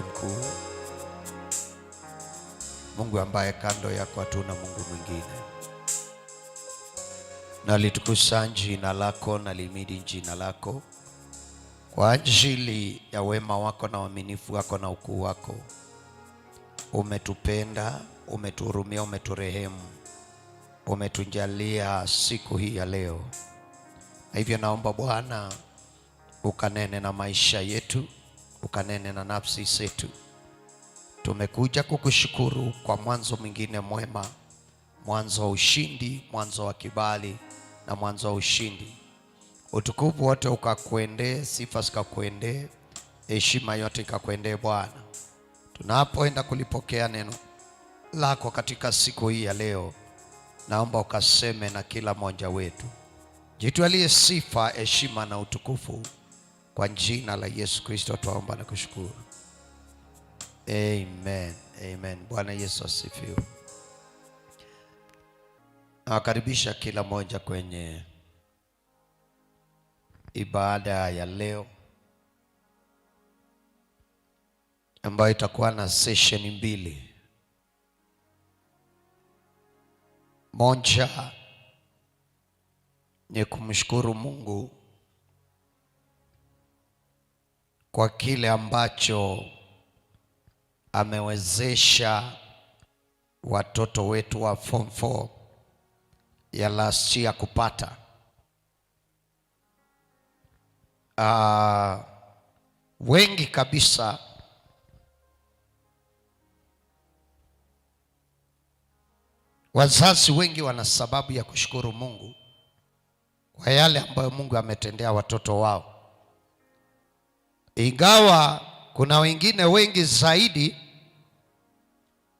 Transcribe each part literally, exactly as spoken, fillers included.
Mkuu, Mungu ambaye kando yako hatuna Mungu mwingine. Nalitukuza jina lako, nalimidi jina lako kwa ajili ya wema wako na uaminifu wako na ukuu wako. Umetupenda, umetuhurumia, umeturehemu, umetujalia siku hii ya leo. Na hivyo naomba Bwana, ukanene na maisha yetu, ukanene na nafsi zetu. Tumekuja kukushukuru kwa mwanzo mwingine mwema, mwanzo wa ushindi, mwanzo wa kibali na mwanzo wa ushindi. Utukufu wote ukakwendee, sifa zikakwendee, heshima yote ikakwendee Bwana. Tunapoenda kulipokea neno lako katika siku hii ya leo, naomba ukaseme na kila mmoja wetu. Jitwalie sifa, heshima na utukufu, kwa jina la Yesu Kristo twaomba na kushukuru. Amen. Amen. Bwana Yesu asifiwe. Nawakaribisha kila mmoja kwenye ibada ya leo ambayo itakuwa na session mbili. Moja ni kumshukuru Mungu kwa kile ambacho amewezesha watoto wetu wa form four ya last year kupata. Ah, wengi kabisa, wazazi wengi wana sababu ya kushukuru Mungu kwa yale ambayo Mungu ametendea watoto wao. Ingawa kuna wengine wengi zaidi,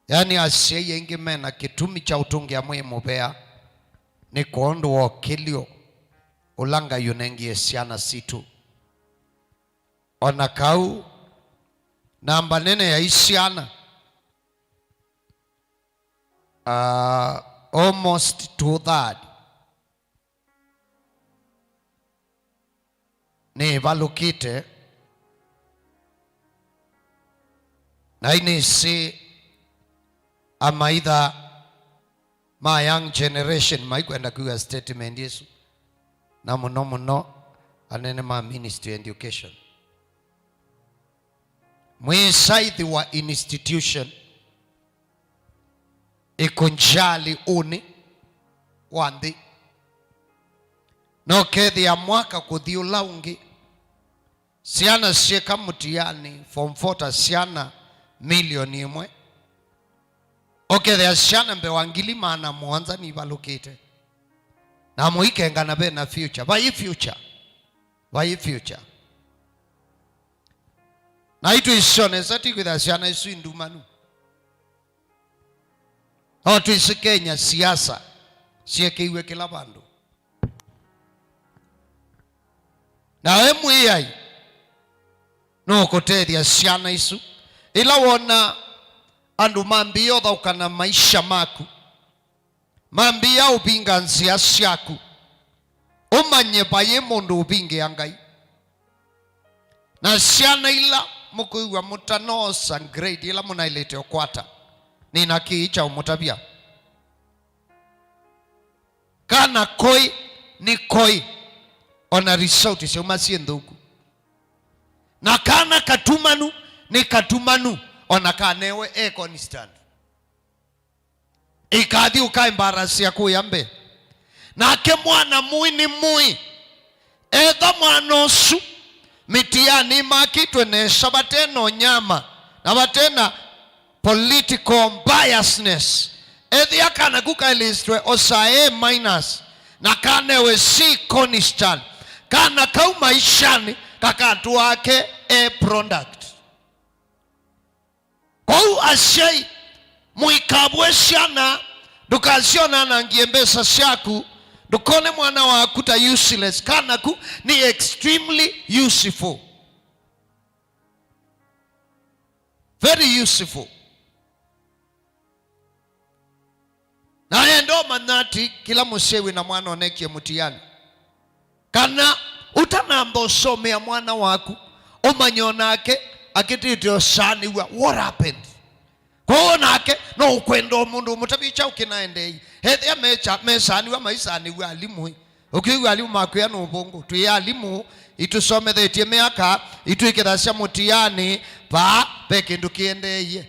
yani asyai aingĩ mena kĩtumi kya ũtũngĩa mwĩĩ mũvea nĩ kwondũ wa ũkĩlyo ũla Ngai ũnengie syana sitũ. O na kau, namba nene ya isyana, ah, almost two-third nĩvalũkĩte, na inĩsĩ amaitha ma young generation maikwenda kwĩw'a statement ĩsu, na mũno mũno anene ma Ministry of Education. Mwĩ saithi wa institution ĩkũnjali ũnĩ wa nthĩ, na ũkethĩa mwaka kũthi ũla ũngĩ, syana syĩka mũtiani form four ta syana milioni ĩmwe, ũkethĩa syana mbee wa ngili maana mũonza nivalũkĩte, na mũikengana ve na future. Vai future. Vai future. Na itwĩsĩ o nesa ti kwĩthĩa syana isu indumanu. No twĩsĩ Kenya siasa syekeiwe kĩla vandũ. Na we Mwĩai nũkũtethya syana isu. Ĩla wona andũ mambĩĩa ũthaũkana maisha maku, mambĩĩa ũvinga nzĩa syaku, ũmanye vayĩ mũndũ ũvingĩa Ngai. Na syana ila mũkwĩw'a mũtanoosa grade ĩla mũnaĩlĩte ũkwata, nĩna kĩĩ kya ũmũtavya. Kana koĩ nĩ koĩ, o na result syauma syĩ nthũku. Na kana katumanu nĩ katumanu, o na kanewe e constant. Ĩkathi ũkaembarasya kũya mbee. Nake mwana mũĩ nĩ mũĩ. Etha mwana ũsu mĩtiani makĩtwe nesa, vate na ũnyama na vate na political biasness. Ethĩa kana ku kaĩlĩsitwe osa A minus na kanewe C constant, kana kau maishani kakatwake A product. Kwoou asyai, mũikavũe syana, ndũkasyonanangie mbesa syaku, ndũkone mwana waku ta useless. Kana ku nĩ extremely useful. Very useful. Na enda ũmanya atĩ kĩla mũsyai wĩ na mwana ũnekie mũtiani, kana ũtanamba ũsomea mwana waku, ũmanye o nake Akĩtĩte ũsanĩw'a. What happened? Kwoou nake no ũkwenda o mũndũ ũmũtavye kyaũ kĩnaendei. Ethĩa mecha-, mesanĩw'a maisanĩw'a alimũ-ĩ. Ũkĩw'a alimũ makwĩa nĩ ũvũngũ. Twĩ alimũ, itũsomethetye mĩaka, itwĩkĩthasya mũtianĩ, vaa ve kĩndũ kĩendeeie.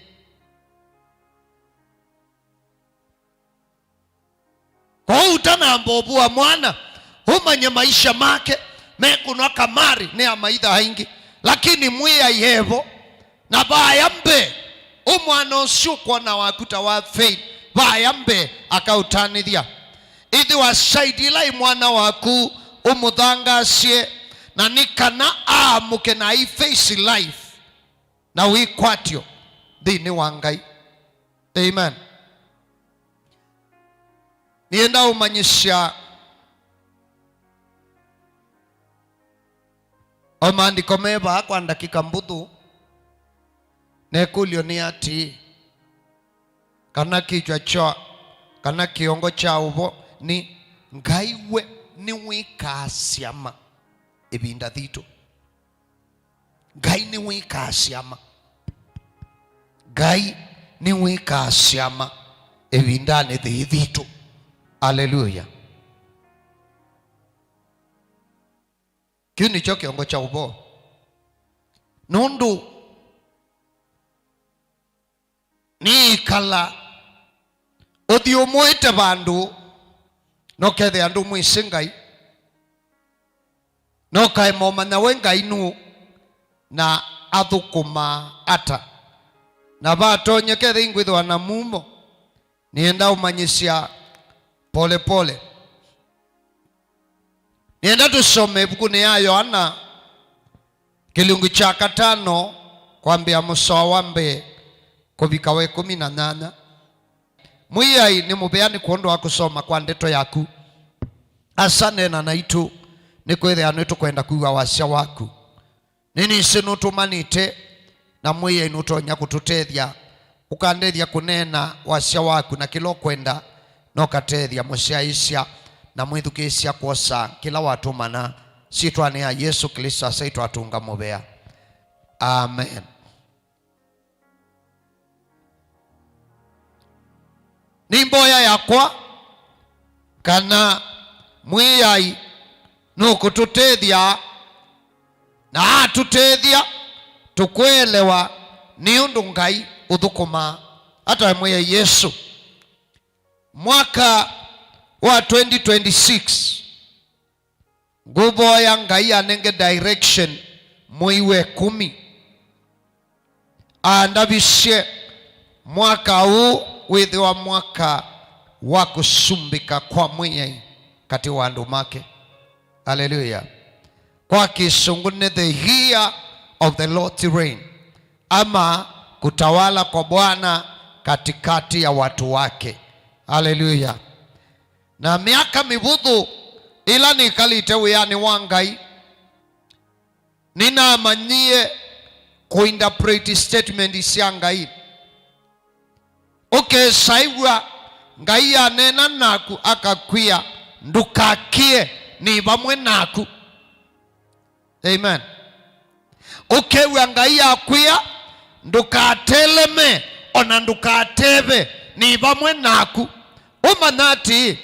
Kwoou ũtanamba ũvũa mwana, ũmanye maisha make mekũnwa kamarĩ nĩ amaitha aingĩ, lakini Mwĩai evo. Na vaya mbee, ũ mwana ũsu ũkwona waku ta wa fail, vaya mbee akaũtanĩthya. Ĩthĩwa side ĩla ĩ mwana waku, ũmũthangaasye, na nĩ kana aamũke na ai face life na wĩkwatyo nthĩnĩ wa Ngai. Amen. Nĩenda ũmanyĩsya o maandĩko me vaa kwa ndakika mbũthũ, na ĩkũlyo nĩ atĩĩ, kana kĩtwa kya, kana kĩongo kya ũvoo nĩ, Ngai we nĩwĩkaa syama ĩvinda thitũ? Ngai nĩwĩkaa syama. Ngai nĩwĩkaa syama ĩvindanĩ yĩĩ yitũ. Aleluya. Kĩu nĩkyo kĩongo kya ũvoo. Nũndũ nĩĩkala ũthi ũmũĩte vandũ, na ũkethĩa ndũmwĩsĩ Ngai, na ũkaema ũmanya we Ngai nũũ, na athũkũmaa ata. Na vatonyeka ethĩwa ingwĩthĩwa na mumo, nĩenda ũmanyĩsya pole pole. Nĩenda tũsome ĩvukunĩ ya Yoana, kĩlungu kya katano, kwambĩa mũsoa wa mbee kũvika wa ĩkũmi na nyanya. Mwĩai nĩ mũvea nĩ kwondũ wa kũsoma kwa ndeto yaku. Asa, neena naitũ, nĩkwĩthĩa nĩtũkwenda kwĩw'a wasya waku. Nĩnĩsĩ nũtũmanĩte, na Mwĩai nũtonya kũtũtethya. Ũkandethya kũneena wasya waku na kĩla ũkwenda, na ũkatethya mũsyaĩĩsya na mwĩthukĩĩsya kwosa kĩla watũmana. Syĩtwanĩ ya Yesũ Klĩsto, Asa aitũ, atũnga mũvea. Amen. Nĩ mboya yakwa kana Mwĩai nũkũtũtethya, na atũtethya tũkwelewa nĩ ũndũ Ngai ũthũkũmaa ata Mwĩai Yesũ. Mwaka wa twenty twenty-six, ngũvoya Ngai anenge direction mwei wa ĩkũmi. Andavisye mwaka ũũ wĩthĩwa mwaka wa kũsumbĩka kwa Mwĩai katĩ wa andũ make. Aleluya. Kwa Kĩsũngũ nĩ the year of the Lord's reign, ama kutawala kwa Bwana katikati ya watu wake. Aleluya. Na myaka mĩvũthũ ĩla nĩkalĩte wĩanĩ wa Ngai, nĩnamanyie kũinterpret statement sya Ngai. Ũkesaĩw'a Ngai aneena naku akakwĩa, "Ndũkakĩe, nĩ vamwe naku." Amen. Ũkew'a Ngai akwĩa, "Ndũkateleme, o na ndũkateve, nĩ vamwe naku." Ũmanya atĩĩ,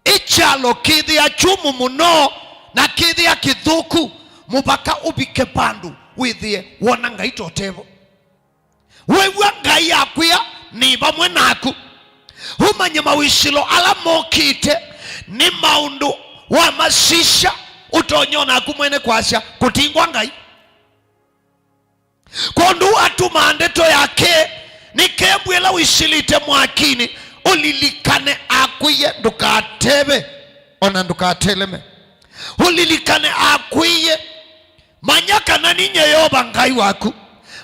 ĩkyalo kĩthĩa kyũmũ mũno na kĩthĩa kĩthũku, mũvaka ũvike vandũ wĩthĩe wona Ngai totevo. Wew'a Ngai akwĩa, "Nĩ vamwe naku." Ũmanye mawĩsĩlo ala mokĩte nĩ maũndũ wamasisya, ũtonya o naku mwene kwasya, "Kũtingwa Ngai." Kwondũ atũmaa ndeto yake, nĩ kembu ĩla wĩsĩlĩte mwakinĩ, ũlilikane akwĩie, "Ndũkateve, o na ndũkateleme." Ũlilikane akwĩie, "Manya kana ninyie Yeova Ngai waku.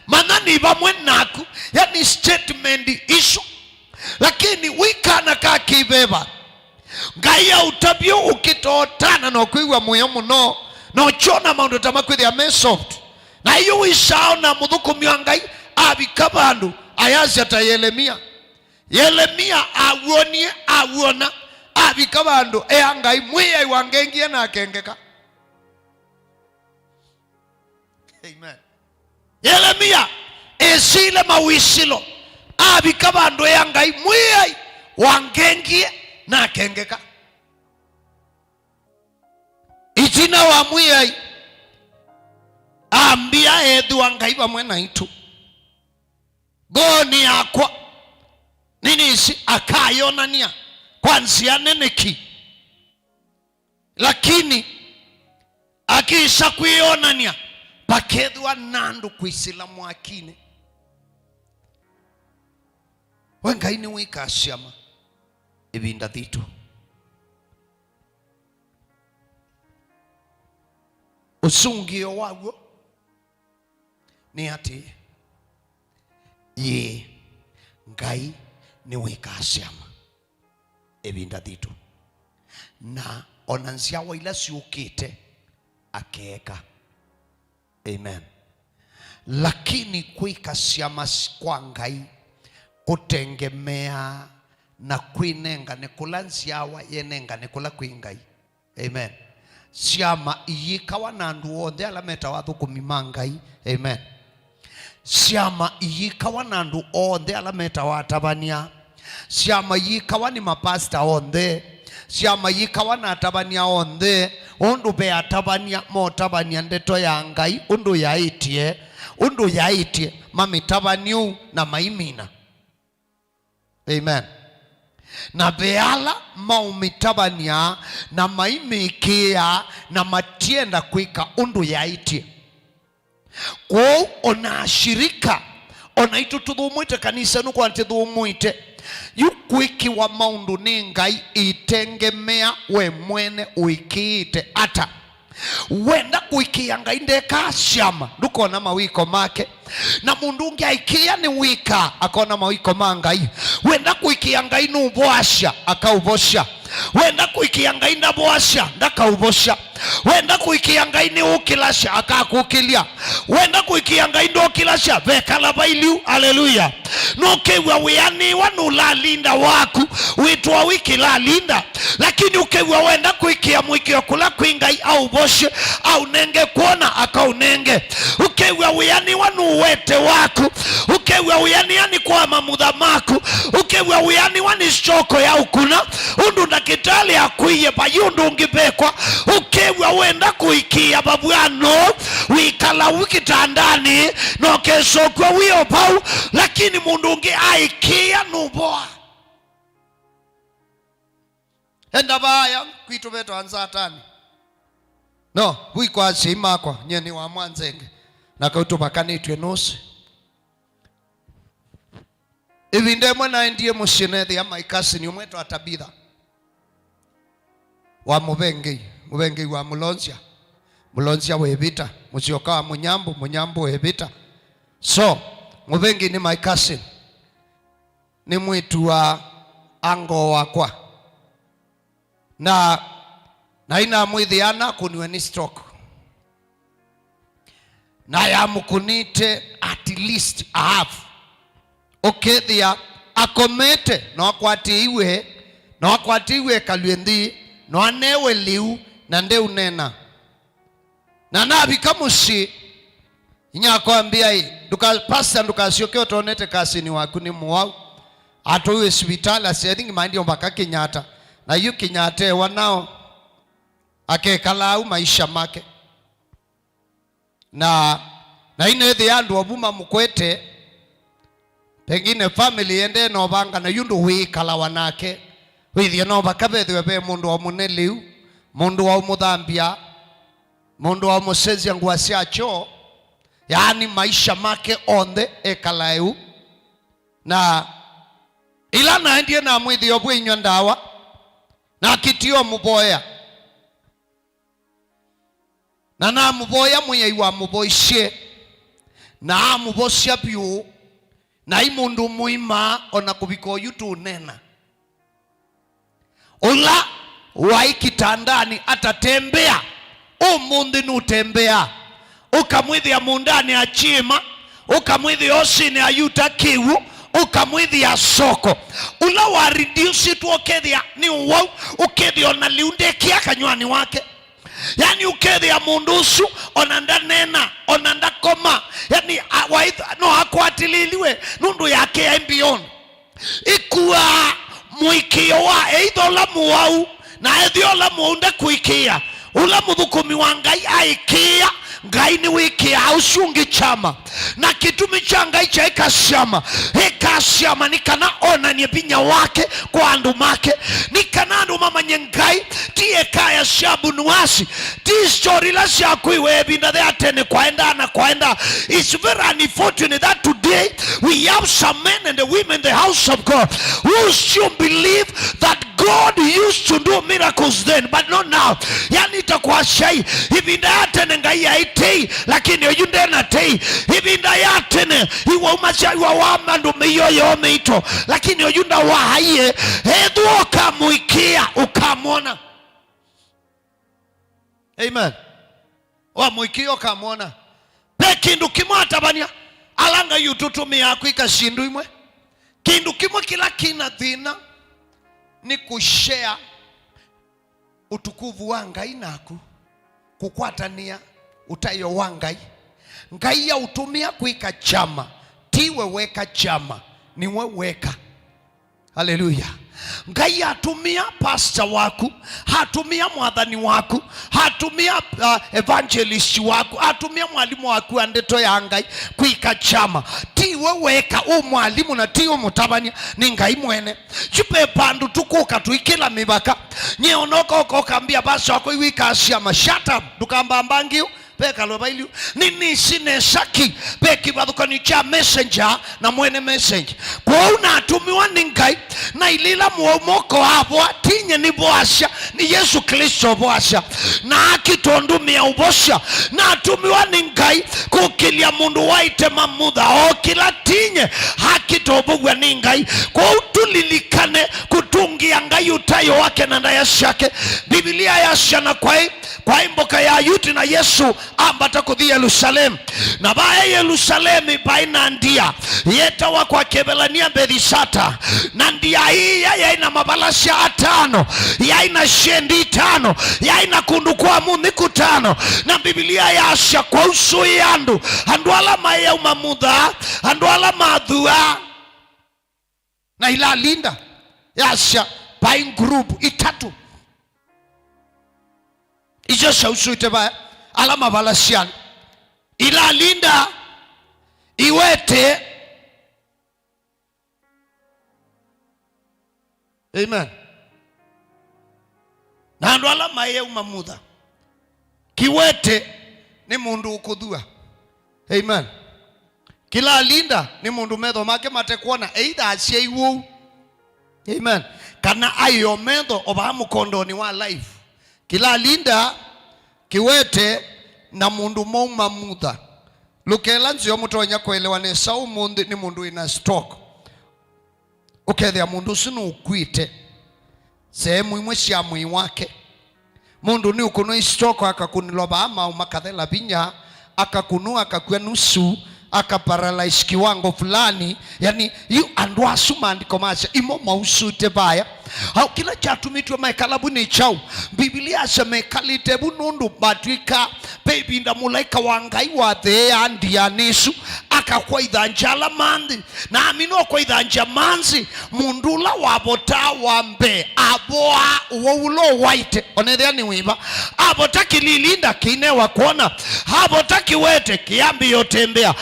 Manya nĩ vamwe naku." Yani statement isu. Lakini wĩ kana ka kĩveva, Ngai aũtavye ũkĩtotana na ũkwĩw'a mũyo mũno, na ũkyona maũndũ ta makwĩthĩa me soft. Na yu wĩsaa ona mũthũkũmi wa Ngai avika vandũ ayasya ta Yelemia. Yelemia aw'onie, aw'ona, avika vandũ ea Ngai, "Mwĩai wangengie na akengeka." Amen. Yelemia esile mawisilo, avika vandũ ea Ngai, Mwĩai wangengie, na akengeka. Ĩtina wa Mwĩai ambĩa ethĩwa Ngai vamwe naitũ. Ngoonĩ yakwa, nĩnĩsĩ akayonany'a kwa nzĩa nene ki. Lakini akĩsa kwĩyonany'a, vakethĩwa na andũ kwĩsĩla mwakinĩ. We Ngai nĩwĩkaa syama ĩvinda thitũ. Ũsũngĩo waw'o nĩ atĩĩ, yĩĩ, Ngai nĩwĩkaa syama ĩvinda thitũ, na ona nzyawa ila syũkĩte akeeka. Amen. Lakini kwĩka syama s-, kwa Ngai kũtengemeaa na kwĩnengane kũla nzyawa yenengane kũla kwĩ Ngai. Amen. Syama iyĩkawa na andũ onthe ala metawa athũkũmi ma Ngai. Amen. Syama iyĩkawa na andũ onthe ala metawa atavany'a. Syama iyĩkawa nĩ mapasta onthe. Syama iyĩkawa na atavany'a onthe. Ũndũ ve atavany'a motavany'a ndeto ya Ngai ũndũ yaĩtye, ũndũ yaĩtye, mamĩtavany'a ũu na maimina. Amen. Na ve ala maũmĩtavany'a na maimĩkĩĩa na matienda kwĩka ũndũ yaĩtye. Kwoou ona ashirika, ona itũ tũthũmũĩte kanisa, nũkwatĩ thũmũĩte. Yu kwĩkĩwa maũndũ nĩ Ngai itengemea we mwene ũĩkĩĩte ata. Wenda kũĩkĩĩa Ngai ndekaa syama, ndũkona mawĩko make. Na mũndũ ũngĩ aĩkĩĩa nĩwĩkaa, akona mawĩko ma Ngai. Wenda kũĩkĩĩa Ngai nũvoasya, akaũvosya. Wenda kũĩkĩĩa Ngai ndavoasya, ndakaũvosya. Wenda kũĩkĩĩa Ngai nĩũkĩlasya, akakũkĩlya. Wenda kũĩkĩĩa Ngai ndokĩlasya, vekala vailiu. Aleluya. Nũkĩw'a wĩanĩwa nũlalinda waku, wĩtwa wĩ kĩlalinda. Lakini ũkew'a wenda kwĩkĩa mũĩkĩĩo kũla kwĩ Ngai aũvosye, aũnenge kwona, akaũnenge. Ũkew'a wĩanĩwa nĩ ũwete waku, ũkew'a wĩanĩa nĩ kwa mamutha maku, ũkew'a wĩanĩwa nĩ stroke ya ũkuna, ũndũ ndakĩtalĩ akwĩie vai ũndũ ũngĩ vekwa, ũkew'a wenda kũĩkĩĩa vavw'ano, wĩkala u kĩtandanĩ, na ũkesokw'a wĩ o vau, lakini mũndũ ũngĩ aĩkĩĩa nũvoa. Enda vaaya kwitũ vetawa Nzatani. No, vu ikwasya imakwa, nyie nĩ wa Mwanzenge, na kau tũvakanĩtw'e nũsĩ. Ĩvinda ĩmwe naendie mũsyĩ, neethĩa my cousin ũmwe etwa Tabitha wa Mũvengei, Mũvengei wa Mũlonzya, Mũlonzya wĩ Vita, Mũsyoka wa Mũnyambũ, Mũnyambũ wĩ Vita. So, Mũvengei nĩ my cousin. Nĩ mwĩĩtu wa uncle wakwa. Na, na inamwĩthĩa nakũniwe nĩ stroke. Na yamũkũnĩte at least a half. Ũkethĩa akomete, no akwatĩiwe, no akwatĩiwe ekalw'e nthĩ, no anewe lĩu, na ndeũneena. Na navika mũsyĩ, inyia akwambĩa, "Ĩ, ndũka-, pastor, ndũkasyoke ũtonete kasini waku nĩ mũwau. Atũiwe sivitali, asya, I think maendie mpaka Kenyatta." Na yu Kenyatta ewa nao, akekala au maisha make. Na, na inethĩa andũ ovu mamũkwete, pengine family yendee no vanga, na yu ndũwĩĩkalawa nake. Wĩthĩe no vaka vethĩwe ve mũndũ wa mũne lĩu, mũndũ wa ũmũthambya, mũndũ wa ũmũsenzya ngũa sya kyoo, yaani maisha make onthe ekalae ũu. Na ĩla naendie namwĩthĩa ũvw'e inywa ndawa, nakĩtie ũmũvoya. Na namũvoya Mwĩai wamũvoisye, na amũvosya vyũ, na ai mũndũ mũima o na kũvika oyu tũũneena. Ũla waĩ kĩtandanĩ atatembea, ũmũnthĩ nũtembeaa. Ũkamwĩthĩa mũũndanĩ akyĩma, ũkamwĩthĩa ũsĩnĩ ayuta kĩw'ũ, ũkamwĩthĩa soko. Ũla wa reducĩtwe ũkethĩa nĩ ũwau, ũkethĩa o na lĩu ndekĩa kanyw'anĩ wake. Yani, ũkethĩa mũndũ ũsu ona ndanena, ona ndakoma. Yani, a-, waitha-, no akwatĩlĩliwe nũndũ yake yaĩ mbioni. Ĩkuaa mũĩkĩĩo wa either ũla mũwau, na ethĩa ũla mũwau ndekũĩkĩĩa. Ũla mũthũkũmi wa Ngai aĩkĩĩa, Ngai nĩwĩkĩaa ũsu ũngĩ kyama. Na kĩtumi kya Ngai kyaĩka syama, ĩkaa syama nĩ kana onany'e vinya wake kwa andũ make, nĩ kana andũ mamanye Ngai ti ekaya sya bunuasi, ti story ila syakuiwe ĩvinda ya tene kwaendaa na kwaendaa. It's very unfortunate that today we have some men and women in the house of God who still believe that God used to do miracles then, but not now. Yani, ta kwasya ĩvinda ya tene Ngai aĩ tei, lakini oyu ndena tei. Ĩvinda ya tene iwaumasya iwa wa andũ mĩio yoo mĩito, lakini oyu ndawaaie. Ethĩwa ũkamũĩkĩĩa, ũkamwona. Amen. Wamũĩkĩĩa ũkamwona. Ve kĩndũ kĩmwe atavany'a ala Ngai ũtũtũmĩaa kwĩka syĩndũ imwe. Kĩndũ kĩmwe kĩla kĩna thĩna nĩ kũshare ũtukuvu wa Ngai naku, kũkwatanĩa ũtaĩo wa Ngai. Ngai aũtũmĩa kwĩka kyama, ti we weka kyama, nĩ we weka. Haleluya. Ngai atũmĩa pastor waku, atũmĩa mwathani waku, atũmĩa, uh, evangelist waku, atũmĩa mwalimũ waku wa ndeto ya Ngai kwĩka kyama. Ti we weka, ũ mwalimũ na ti ũ mũtavany'a, nĩ Ngai mwene. Yu ve vandũ tũkũka tũikĩla mĩvaka. Nyie onoka ũkoka mbia pastor wakwa iwĩkaa syama. Shut up, ndũkambamba ngiu. Ve kalũ vailiu. Nĩnĩsĩ nesa ki ve kĩvathũkany'o kya messenger na mwene message. Kwoou natũmiwa nĩ Ngai, na ilila mũwau moko avoa, tinye nĩvoasya, nĩ Yesu Kristo ũvoasya. Na akitondũmĩa ũvosya, natũmiwa nĩ Ngai kũkĩlya mũndũ waĩte mamutha, o kĩla tinye akitũvũw'a nĩ Ngai. Kwoou tũlilikane kũtũngĩa Ngai ũtaĩo wake na ndaĩa syake. Mbivilia yasya na kwaĩ Kwaĩ mboka ya Ayuti na Yesũ ambata kũthi Yelusalemu. Na vaĩ Yelusalemu vaĩ na ndia yĩtawa kwa Kĩvelania Mbethisata. Na ndia ĩĩ yaĩ na mavalasya atano, yaĩ na syendi itano, yaĩ na kũndũ kwa mũnthi kũtano. Na Mbivilia yasya kwausũĩa andũ, andũ ala maĩ auma mutha, andũ ala mathuaa. Na ilalinda yasya vaĩ nguruvu itatũ. Icio syausũĩte vaya, ala mavalasyani. Ilalinda, iwete. Amen. Na andũ ala maĩ auma mutha. Kĩwete nĩ mũndũ ũkũthua. Amen. Kĩlalinda nĩ mũndũ metho make matekwona, either asyaiwe ũu. Amen. Kana aĩ o metho o vaa mũkondonĩ wa life. Kĩlalinda, kĩwete, na mũndũ mauma mutha. Lũkela nzeo mũtonya kũelewa nesa ũmũnthĩ nĩ mũndũ wĩna stroke. Ũkethĩa mũndũ ũsu nũkw'ĩte sehemu imwe sya mwĩĩ wake. Mũndũ nĩũkũnwa stroke, akakunĩlwa vaa maũ makathela vinya, akakunwa, akakw'a nusu, akaparalyze kiwango fulani. Yani, yu andũ asu maandĩko masya, imo mausũĩte vaya. Au kĩla kyatumĩtw'e mekala vu nĩ kyaũ? Mbivilia yasya mekalĩte vu nũndũ matw'ĩka ve ĩvinda mũlaĩka wa Ngai watheea ndianĩ ĩsu, akakwaitha nja ala ma nthĩ. Na amina ũkwaitha nja ma nthĩ, mũndũ ũla wavotaa wa mbee avoaa ũwau ũla ũwaĩte, onethĩa nĩ wĩva. Avota kĩlilinda kĩinewa kwona, avota kĩwete kĩambĩĩa ũtembea,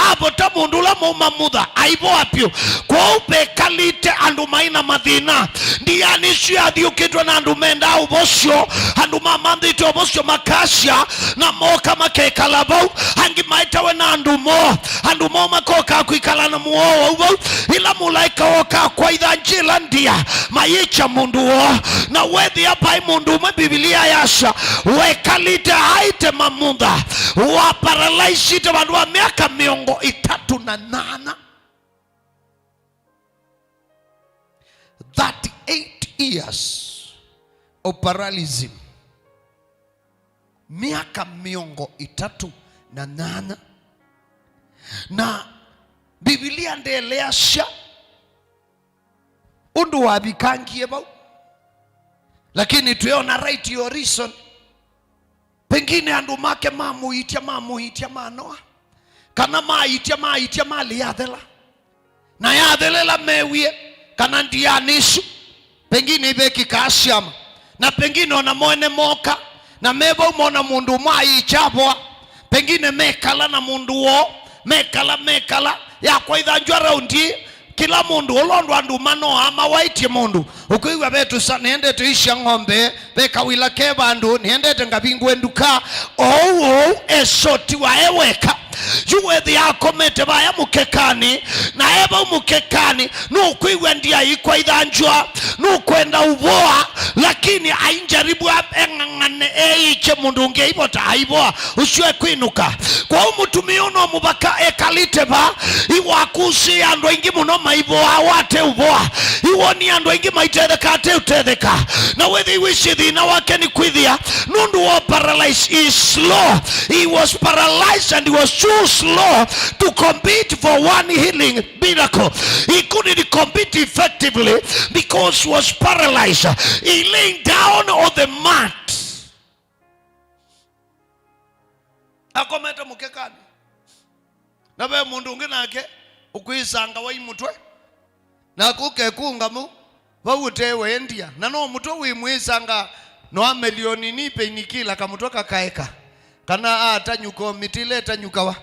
avota mũndũ ũla mauma mutha aivoa vyũ. Kwoou vekalĩte andũ maĩ na mathĩna. Ndianĩ isu yathiũkĩtwe na andũ mendaa ũvosyo, andũ mamanthĩte ũvosyo makasya, na moka makekala vau. Angĩ maetawe na andũ moo, andũ moo makoka kwĩkala na mũoo wau vau. Ĩla mũlaĩka woka kwaitha njĩla ndia, mayĩkya mũndũ woo. Na wethĩa vai mũndũ ũmwe, Mbivilia yasya, wekalĩte aĩte mamutha, waparalyzĩte vandũ va myaka mĩongo ĩtatũ na nana. Thirty-eight years of paralysm. Myaka mĩongo ĩtatũ na nyanya. Na Mbivilia ndĩeleasya ũndũ wavikangie vau. Lakini twĩona right your reason. Pengine andũ make mamũitya, mamũitya manoa, kana maitya, maitya malĩ yathela. Na yathelela mewie kana ndianĩ isu, pengine ivekĩkaa syama, na pengine ona moene moka, na me vau mona mũndũ ũmwe aikyavoa, pengine mekala na mũndũ woo, mekala, mekala, yakwa ithanjwa raundi, kĩla mũndũ ũla ũndũ andũ manoaa mawaĩtye mũndũ, ũkwĩw'a ve tũsa, nĩendete isya ng'ombe, ve kawila ke vandũ, nĩendete ngavingũe nduka, oou oou esotiwa e weka. Yu wĩthĩa akomete vaya mũkekanĩ, na e vau mũkekanĩ, nũkwĩw'a ndiaikwa ithanjwa, nũkwenda ũvoa, lakini ainjaribu a-, eng'ang'ane eĩkye mũndũ ũngĩ aivota, aivoa, ũsu ekwĩnũka. Kwoou mũtumĩa ũno mũvaka ekalĩte va, iwakusĩĩa andũ aingĩ mũno maivoaa wate ũvoa, iwonie andũ aingĩ maitetheka ate ũtetheka, na wĩthĩiwĩsye thĩna wake nĩ kwĩthĩa nũndũ wa paralyze is slow. He was paralyzed and he was too slow to compete for one healing miracle. He couldn't compete effectively because he was paralyzed. He laying down on the mat. Akomete mũkekanĩ. Na ve mũndũ ũngĩ nake ũkwĩsanga wai mũtwe. Naku ũkekũnga mu, vau ũtewendia. Na no mũtwe wĩ mwĩsanga, no amelioni ni painkiller kamũtwe kakaeka. Kana atanyũka o mĩtĩ ĩla ĩtanyũkawa.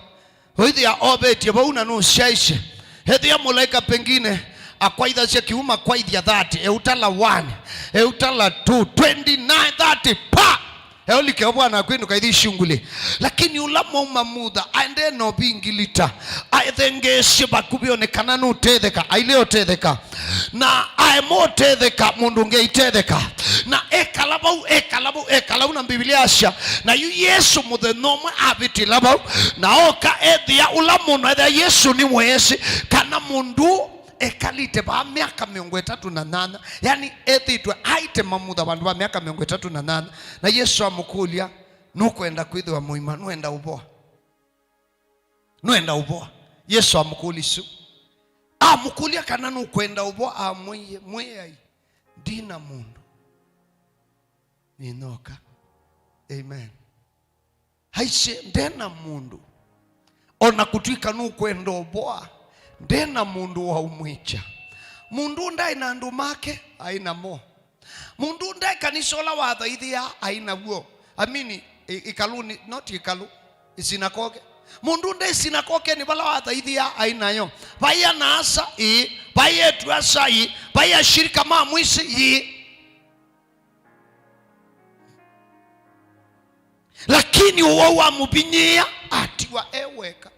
Ũithĩa ovetye vau na nũsyaisye. Ethĩa mũlaĩka pengine akwaithasya kiuma kwaithya thirty, eũtala one, eũtala two, twenty-nine, thirty, pa! Eũlike o Bwana akwĩnũka ithi shunguli. Lakini ũla mwauma mutha, aendee na ũvingilita, aethengeesye vakuvĩ one kana nũtetheka, aile ũtetheka. Na aema ũtetheka, mũndũ ũngĩ aitetheka. Na ekala vau, ekala vau, ekala vau, na Mbivilia yasya, na yu Yesũ mũthenya ũmwe avĩtĩla vau, na oka ethĩa ũla mũndũ, ethĩa Yesũ nĩweesĩ kana mũndũ ekalĩte vaa myaka mĩongo ĩtatũ na nyanya, yani ethĩtwe aite mamutha vandũ va myaka mĩongo ĩtatũ na nyanya, na Yesũ amũkũlya, "Nũkwenda kwĩthĩwa mũima? Nũenda ũvoa? Nũenda ũvoa?" Yesũ amũkũlya isu. Amũkũlya kana nũkwenda ũvoa, amwĩie, "Mwĩai, ndi na mũndũ. Nĩnyoka." Amen. Aisye, "Nde na mũndũ. O na kũtw'ĩka nũkwenda ũvoa, nde na mũndũ wa ũmwĩkya." Mũndũ ndaĩ na andũ make, aĩ namo. Mũndũ ndaĩ kanisa ũla wathaithĩa, aĩ naw'o. I mean, ĩ-, ĩkalũnĩ, not ĩkalũ, ĩsinakoke. Mũndũ ndaĩ sinakokenĩ vala wathaithĩa, aĩ nayo. Vai ana-a-asa, ĩĩ. Vai eĩtu-a-asa, ĩĩ. Vai ashirika ma mwĩsĩ, ĩĩ. Lakini ũwau wamũvinyĩĩa, atiwa e weka.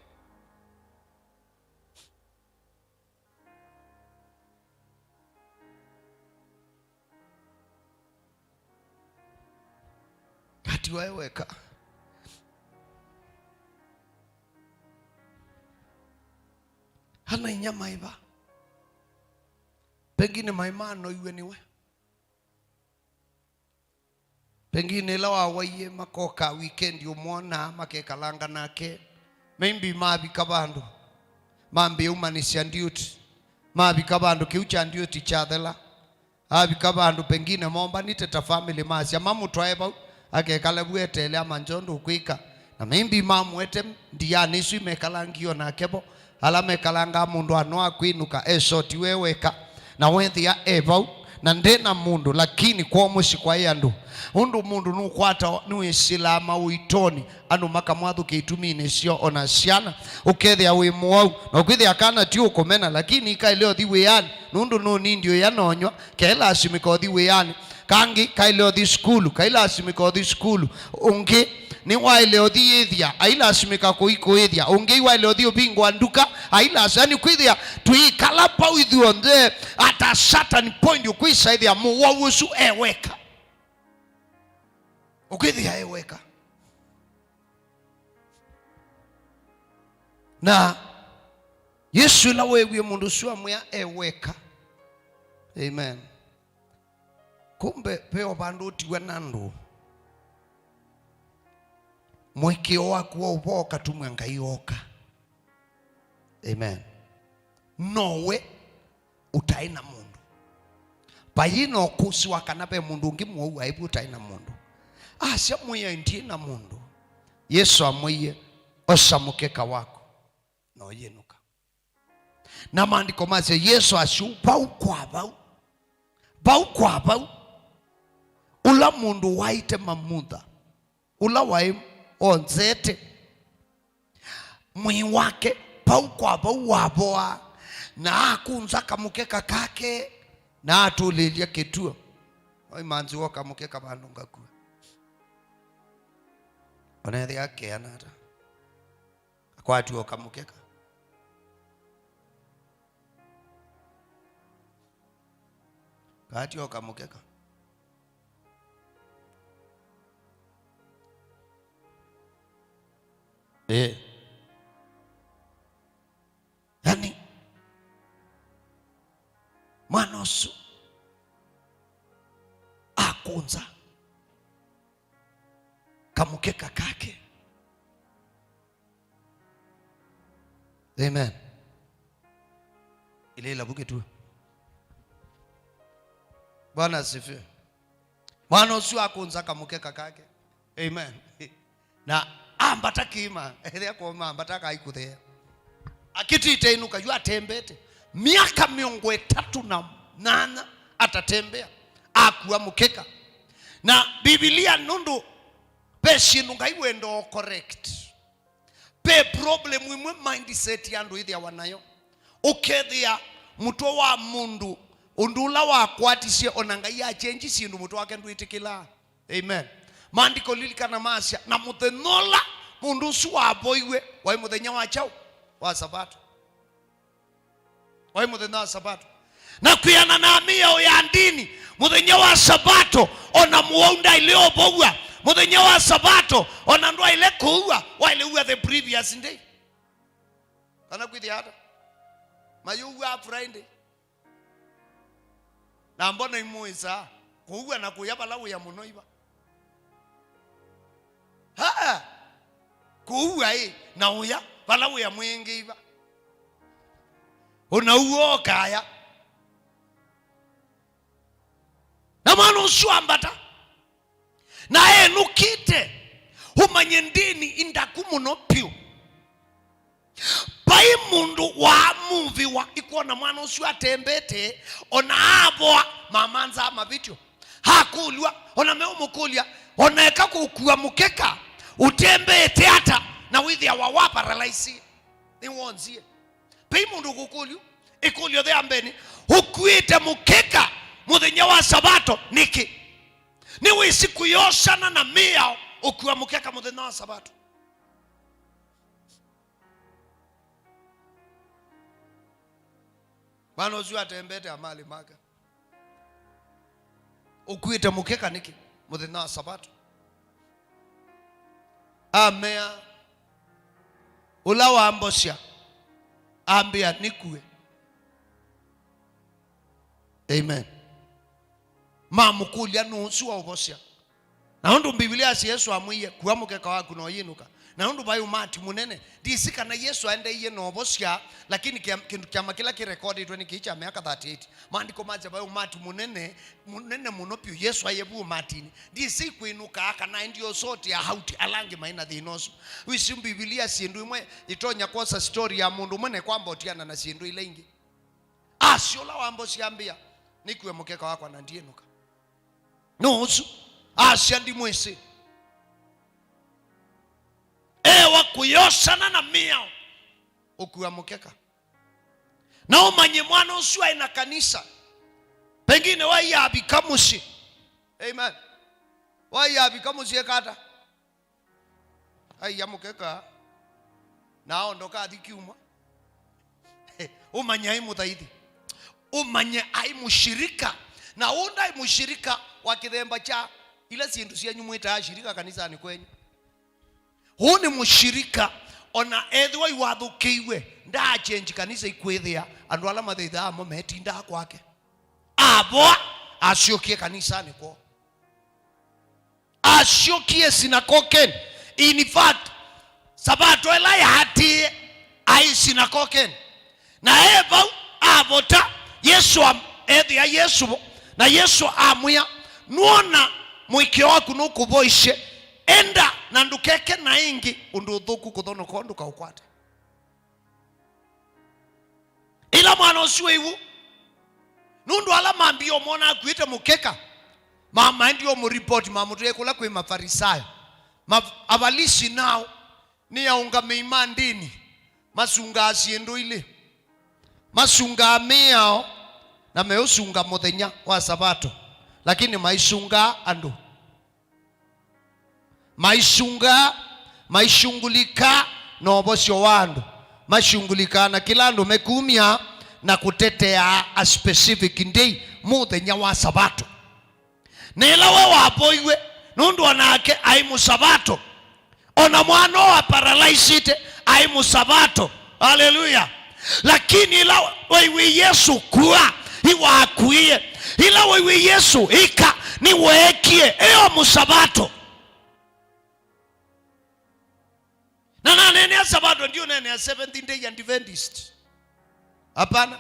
Atiwa e weka. Ana-a-inyia maĩ va? Pengine maĩ manoiw'e nĩwe. Pengine ĩla wawaie makoka weekend ũmwonaa, makekalanga nake. Maybe mavika vandũ, mambĩĩa umanĩsya ndiũti. Mavika vandũ, kĩu kya ndiũti kyathela. Avika vandũ, pengine mombanĩte ta family, masya mamũtwae vau, akekala vu eteele amanthe ũndũ ũkwĩka. Na maybe mamũete ndianĩ isu imekalangie o nake vo. Ala mekalangaa mũndũ anoa kwĩnũka, esotiwe e weka, na wethĩa e vau, na nde na mũndũ, lakini kwoo mũsyĩ kwaĩ andũ. Ũndũ mũndũ nũkwata, nũĩsĩlaa maũitonĩ, andũ makamwathũkĩa ituminĩ syoo, o na syana, ũkethĩa wĩ mũwau, na ũkwĩthĩa kana ti ũkũmena, lakini ikaĩle ũthi wĩanĩ, nũndũ nũnindi ũya nonywa, kelasimĩka ũthi wĩanĩ. Kangĩ kaĩle ũthi sukulu, kailasimĩka ũthi sukulu. Ũngĩ nĩwaĩle ũthi yĩthya, ailasimĩka kũi kũĩthya. Ũngĩ iwaĩle ũthi ũvingũa nduka, ailas-, yani kwĩthĩa tũikala vau ithyonthe at a certain point ũkwĩsa ĩthĩa mũwau ũsu e weka. Ũkwĩthĩa e weka. Na Yesũ ĩla weewie mũndũ ũsu amwĩa e weka. Amen. Kumbe, ve o vandũ ũtiwe na andũ. Mũĩkĩĩo waku wa ũvoo ũkatumw'a Ngai ooka. Amen. Nowe ũtaĩ na mũndũ. Vaiĩ na ũkũsĩ wa kana ve mũndũ ũngĩ mũwau aĩ vu ũtaĩ na mũndũ. Asya, "Mwĩai, ndyĩ na mũndũ." Yesũ amwĩie, "Osa mũkeka waku na ũyĩnũka." Na maandĩko masya Yesũ asya vau kwa vau, vau kwa vau, ũla mũndũ waĩte mamutha, ũla waĩ onzete mwĩĩ wake, vau kwa vau wavoaa, na akũnza kamũkeka kake, na atũlĩĩlya kĩtuo. Oi manzi, woka mũkeka vandũ ngakua. Ona ethĩa akeana ata. Akwatiwa ũkamũkeka. Katiwa ũkamũkeka. Eh. Yani, mwana ũsu akũnza kamũkeka kake. Amen. Ile ila buke tu. Bwana asifiwe. Mwana ũsu akũnza kamũkeka kake. Amen. Na ambata kĩĩma, ethĩa kũma ambata akaikũthea. Akĩtite inũka yu atembete. Miaka mĩongo ĩtatũ na nana atatembea. Akua mũkeka. Na Biblia nũndũ ve syĩndũ Ngai wenda o correct. Ve problem imwe mindset ya andũ ĩthĩawa nayo. Ũkethĩa mũtwe wa mũndũ, ũndũ ũla wakwatisye, ona Ngai achenji syĩndũ mũtwe wake ndwĩtĩkĩlaa. Amen. Maandĩko lilikana masya, na mũthenya ũla mũndũ ũsu wavoiwe waĩ mũthenya wa kyaũ? Wa Sabato. Waĩ mũthenya wa Sabato. Na kwĩana na mĩao ya ndini, mũthenya wa Sabato, ona mũwau ndaĩle ũvow'a. Mũthenya wa Sabato, ona ndwaĩle kũua, waĩle ũua the previous day. Kana kwĩthĩa ata? Mayũua Friday. Na mbona imũĩsaa kũua na kũya vala wĩa mũno iva? Aa, kũua ĩ, na ũya vala wĩa mwĩngĩ iva. Ũna uo ũkaya. Na mwana ũsu ambata. Na enũkĩte, ũmanye ndĩni indaku mũno vyũ. Vai mũndũ waamũvĩwa ikwona mwana ũsu atembete, ona avoa mamanzaa mavĩtyo. Akũlw'a, ona meũmũkũlya, ona eka kũkua mũkeka, ũtembete ata na wĩthĩawa wa paralyze? Nĩwonzie. Vai mũndũ ũkũkũlyu, ĩkũlyo ya mbee nĩ, ũkuĩte mũkeka mũthenya wa Sabato nĩkĩ? Nĩwĩsĩ kũyosana na mĩao ũkua mũkeka mũthenya wa Sabato? Mwana ũsu atembete amalĩ make. Ũkuĩte mũkeka nĩkĩ mũthenya wa Sabato? Amea, ũla wambosya ambĩa nĩkue. Amen. Mamũkũlya, "Nũũ ũsu waũvosya?" Na ũndũ Mbivilia yasya Yesũ amwĩie, "Kua mũkeka waku na ũyĩnũka." Na ũndũ vaĩ ũmati mũnene, ndisi kana Yesũ aendeeie na ũvosya, lakini kĩa-, kĩndũ kyama kĩla kĩrekondĩtwe nĩ kĩĩ kya myaka thirty-eight. Maandĩko masya vaĩ ũmati mũnene, mũnene mũno vyũ. Yesũ aĩ vu ũmatinĩ. Ndisi kwĩnũkaa kana aendie ũsotea auti ala angĩ maĩ na thĩna ũsu. Wĩsĩ Mbivilia syĩndũ imwe itonya kwosa story ya mũndũ ũmwe na kwamba ũtiana na syĩndũ ila ingĩ. Asya ũla wambosya ambĩa, "Nĩkue mũkeka wakwa na ndiĩnũka." Nũũ ũsu? Asya, "Ndimwĩsĩ." Ewa kũyosana na mĩao, ũkua mũkeka. Na ũmanye mwana ũsu aĩ na kanisa. Pengine waia avika mũsyĩ. Amen. Waia avika mũsyĩ eka ata? Aia mũkeka, na aondoka athi kiumwa. Ũmanye aĩ mũthaithi. Ũmanye aĩ mũshirika. Na ũũ ndaĩ mũshirika wa kĩthemba kya ila syĩndũ syenyu mwĩtaa shirika kanisanĩ kwenyu. Ũũ nĩ mũshirika, ona ethĩwa iwathũkĩiwe, ndaachenji kanisa ikwĩthĩa andũ ala mathaithaa mo metindaa kwake. Avoa, asyokie kanisanĩ kwoo. Asyokie sinakokenĩ. In fact, Sabato ĩla yaatĩĩe, aĩ sinakokenĩ. Na e vau, avota, Yesũ am-, ethĩa Yesũ vo, na Yesũ amwĩa, "Nũona Mũĩkĩĩo waku nũkũvoisye. Enda, na ndũkeke na ĩngĩ ũndũ ũthũku kũthonoka ũndũ kaũkwata. Ĩla mwana ũsu wĩ wu, nũndũ ala mambie ũmwona akuĩte mũkeka, ma-, maendie ũmũripoti, mamũtwĩe kũla kwĩ Mafarisayo. Ma-, Avalisi nao nĩ aũngamĩi ma ndĩni, masungaa syĩndũ ilĩ. Masungaa mĩao na meũsunga mũthenya wa Savato, lakini maisungaa andũ. Maisungaa, maishungulikaa na ũvosyo wa andũ. Mashungulikaa na kĩla andũ mekumya na kũtetea a specific day, mũthenya wa Savato. Na ĩla we wavoiwe, nũndũ onake aĩ Mũsavato. Ona mwana ũũ aparalyzĩte aĩ Mũsavato. Haleluya! Lakini ĩla waiw'e Yesũ kua, nĩwakuie. Ĩla waiw'e Yesũ ĩka, nĩweekie. Ĩyo Mũsavato. Na naneenea Savato, ndiũneenea Seventh Day Adventist. Hapana.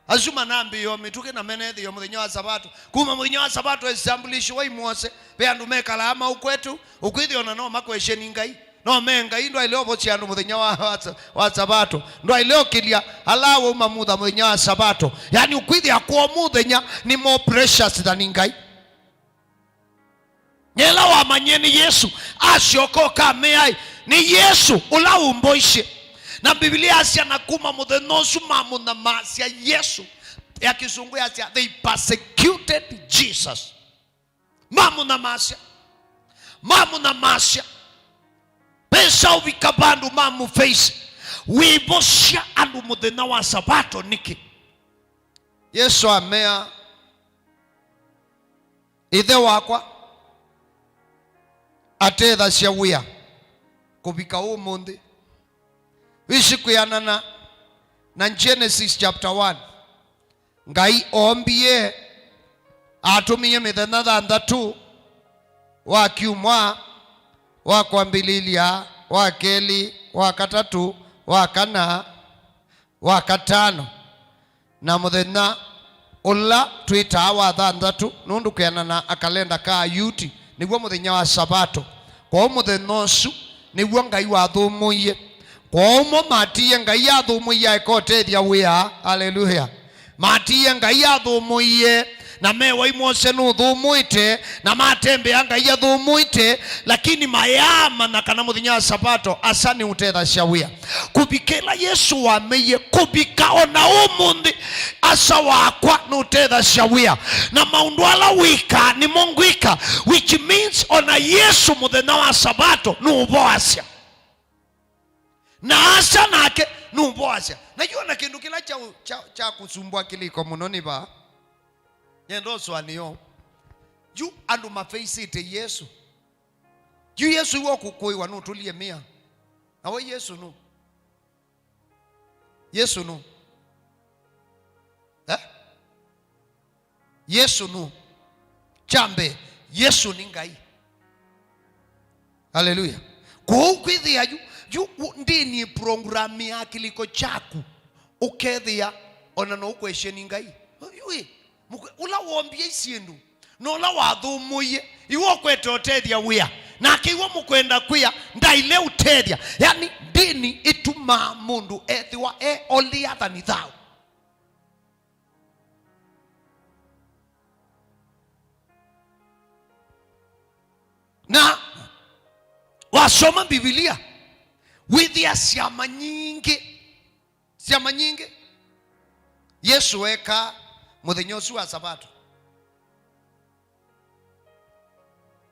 Asu manambĩĩo mĩtũkĩ na menethĩĩo mũthenya wa Savato. Kuma mũthenya wa Savato establishiwa imwose, ve andũ mekalaa maũkwetu, ũkwĩthĩa ona no makwesye nĩ Ngai. No me Ngai, ndwaĩle ũvosya andũ mũthenya wa, wa, wa Savato. Ndwaĩle ũkĩlya ala wauma mutha mũthenya wa Savato. Yani ũkwĩthĩa kwoo mũthenya nĩ more precious than Ngai. Yĩla wamanyie nĩ Yesũ, asyoka ũkamea-ĩ, "Nĩ Yesũ ũla ũmboisye." Na Mbivilia yasya, "Na kuma mũthenya ũsu mamũnyamasya Yesũ." Ya Kĩsũngũ yasya, "They persecuted Jesus." Mamũnyamasya. Mamũnyamasya. Vesa ũvika vandũ mamũfeisi. Wĩvosya andũ mũthenya wa Savato nĩkĩ? Yesũ amea, Ĩthe wakwa atethasya wĩa kũvika ũmũnthĩ. Wĩsĩ kwĩanana na Genesis chapter one, Ngai oombie, atũmie mĩthenya thanthatũ, wa kyumwa, wa kwambĩlĩlya, wa kelĩ, wa katatũ, wa kana, wa katano, na mũthenya ũla twĩtaa wa thanthatũ, nũndũ kwĩanana na akalenda ka Ayuti, nĩw'o mũthenya wa Savato. Kwoou mũthenya ũsu nĩw'o Ngai wathũmũie. Kwoou mo matiie Ngai athũmũie aeka ũtethya wĩa. Aleluya! Matiie Ngai athũmũie, na mewa imwose nũthũmũĩte, na matembea Ngai athũmũĩte, lakini mayaamanya kana mũthenya wa Savato asa nĩũtethasya wĩa. Kũvika ĩla Yesũ wameie, kũvika o na ũmũnthĩ, asa wakwa nũtethasya wĩa. Na maũndũ ala wĩkaa nĩmo ngwĩka, which means o na Yesũ mũthenya wa Savato nũvoasya. Na asa nake nũvoasya. Na yu o na kĩndũ kĩla kya, kya, kya kũsumbũa kĩlĩko mũno nĩ vaa. Nyenda ũsũanĩo. Yu andũ mafeisĩte Yesũ. Yu Yesũ iwe ũkũkũĩwa nũtũlie mĩa. Na we Yesũ nũ? Yesũ nũ? Eh? Yesũ nũ? Kya mbee, Yesũ nĩ Ngai. Aleluya. Kwoou kwĩthĩa yu, yu, yu ndĩni programmĩaa kĩlĩko kyaku, ũkethĩa ona no ũkwesye nĩ Ngai. Yu ĩ, mũkwe-, ũla wombie syĩndũ, na ũla wathũmũie, iwe ũkwete ũtethya wĩa, nake iwe mũkwenda kwĩa, ndaile ũtethya. Yani, ndĩni ĩtumaa mũndũ ethĩwa e holier than thou. Na wasoma Mbivilia, wĩthĩa syama nyingĩ, syama nyingĩ Yesũ ekaa mũthenya ũsu wa Savato.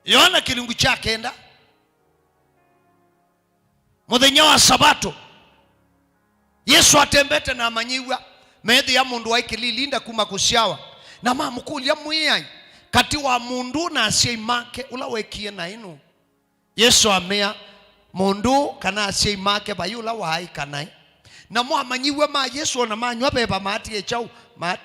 Yoana kĩlungu kya kenda. Mũthenya wa Savato, Yesũ atembete na amanyĩw'a, meethĩa mũndũ waĩ kĩlilinda kuma kũsyawa, na mamũkũlya, "Mwĩai, katĩ wa mũndũ na asyai make, ũla wekie naĩ nũũ?" Yesũ amea, "Mũndũ kana asyai make vai ũla waaĩka naĩ." Namo amanyĩw'a ma Yesũ o na manyw'a veva maatie kyaũ? Ma-,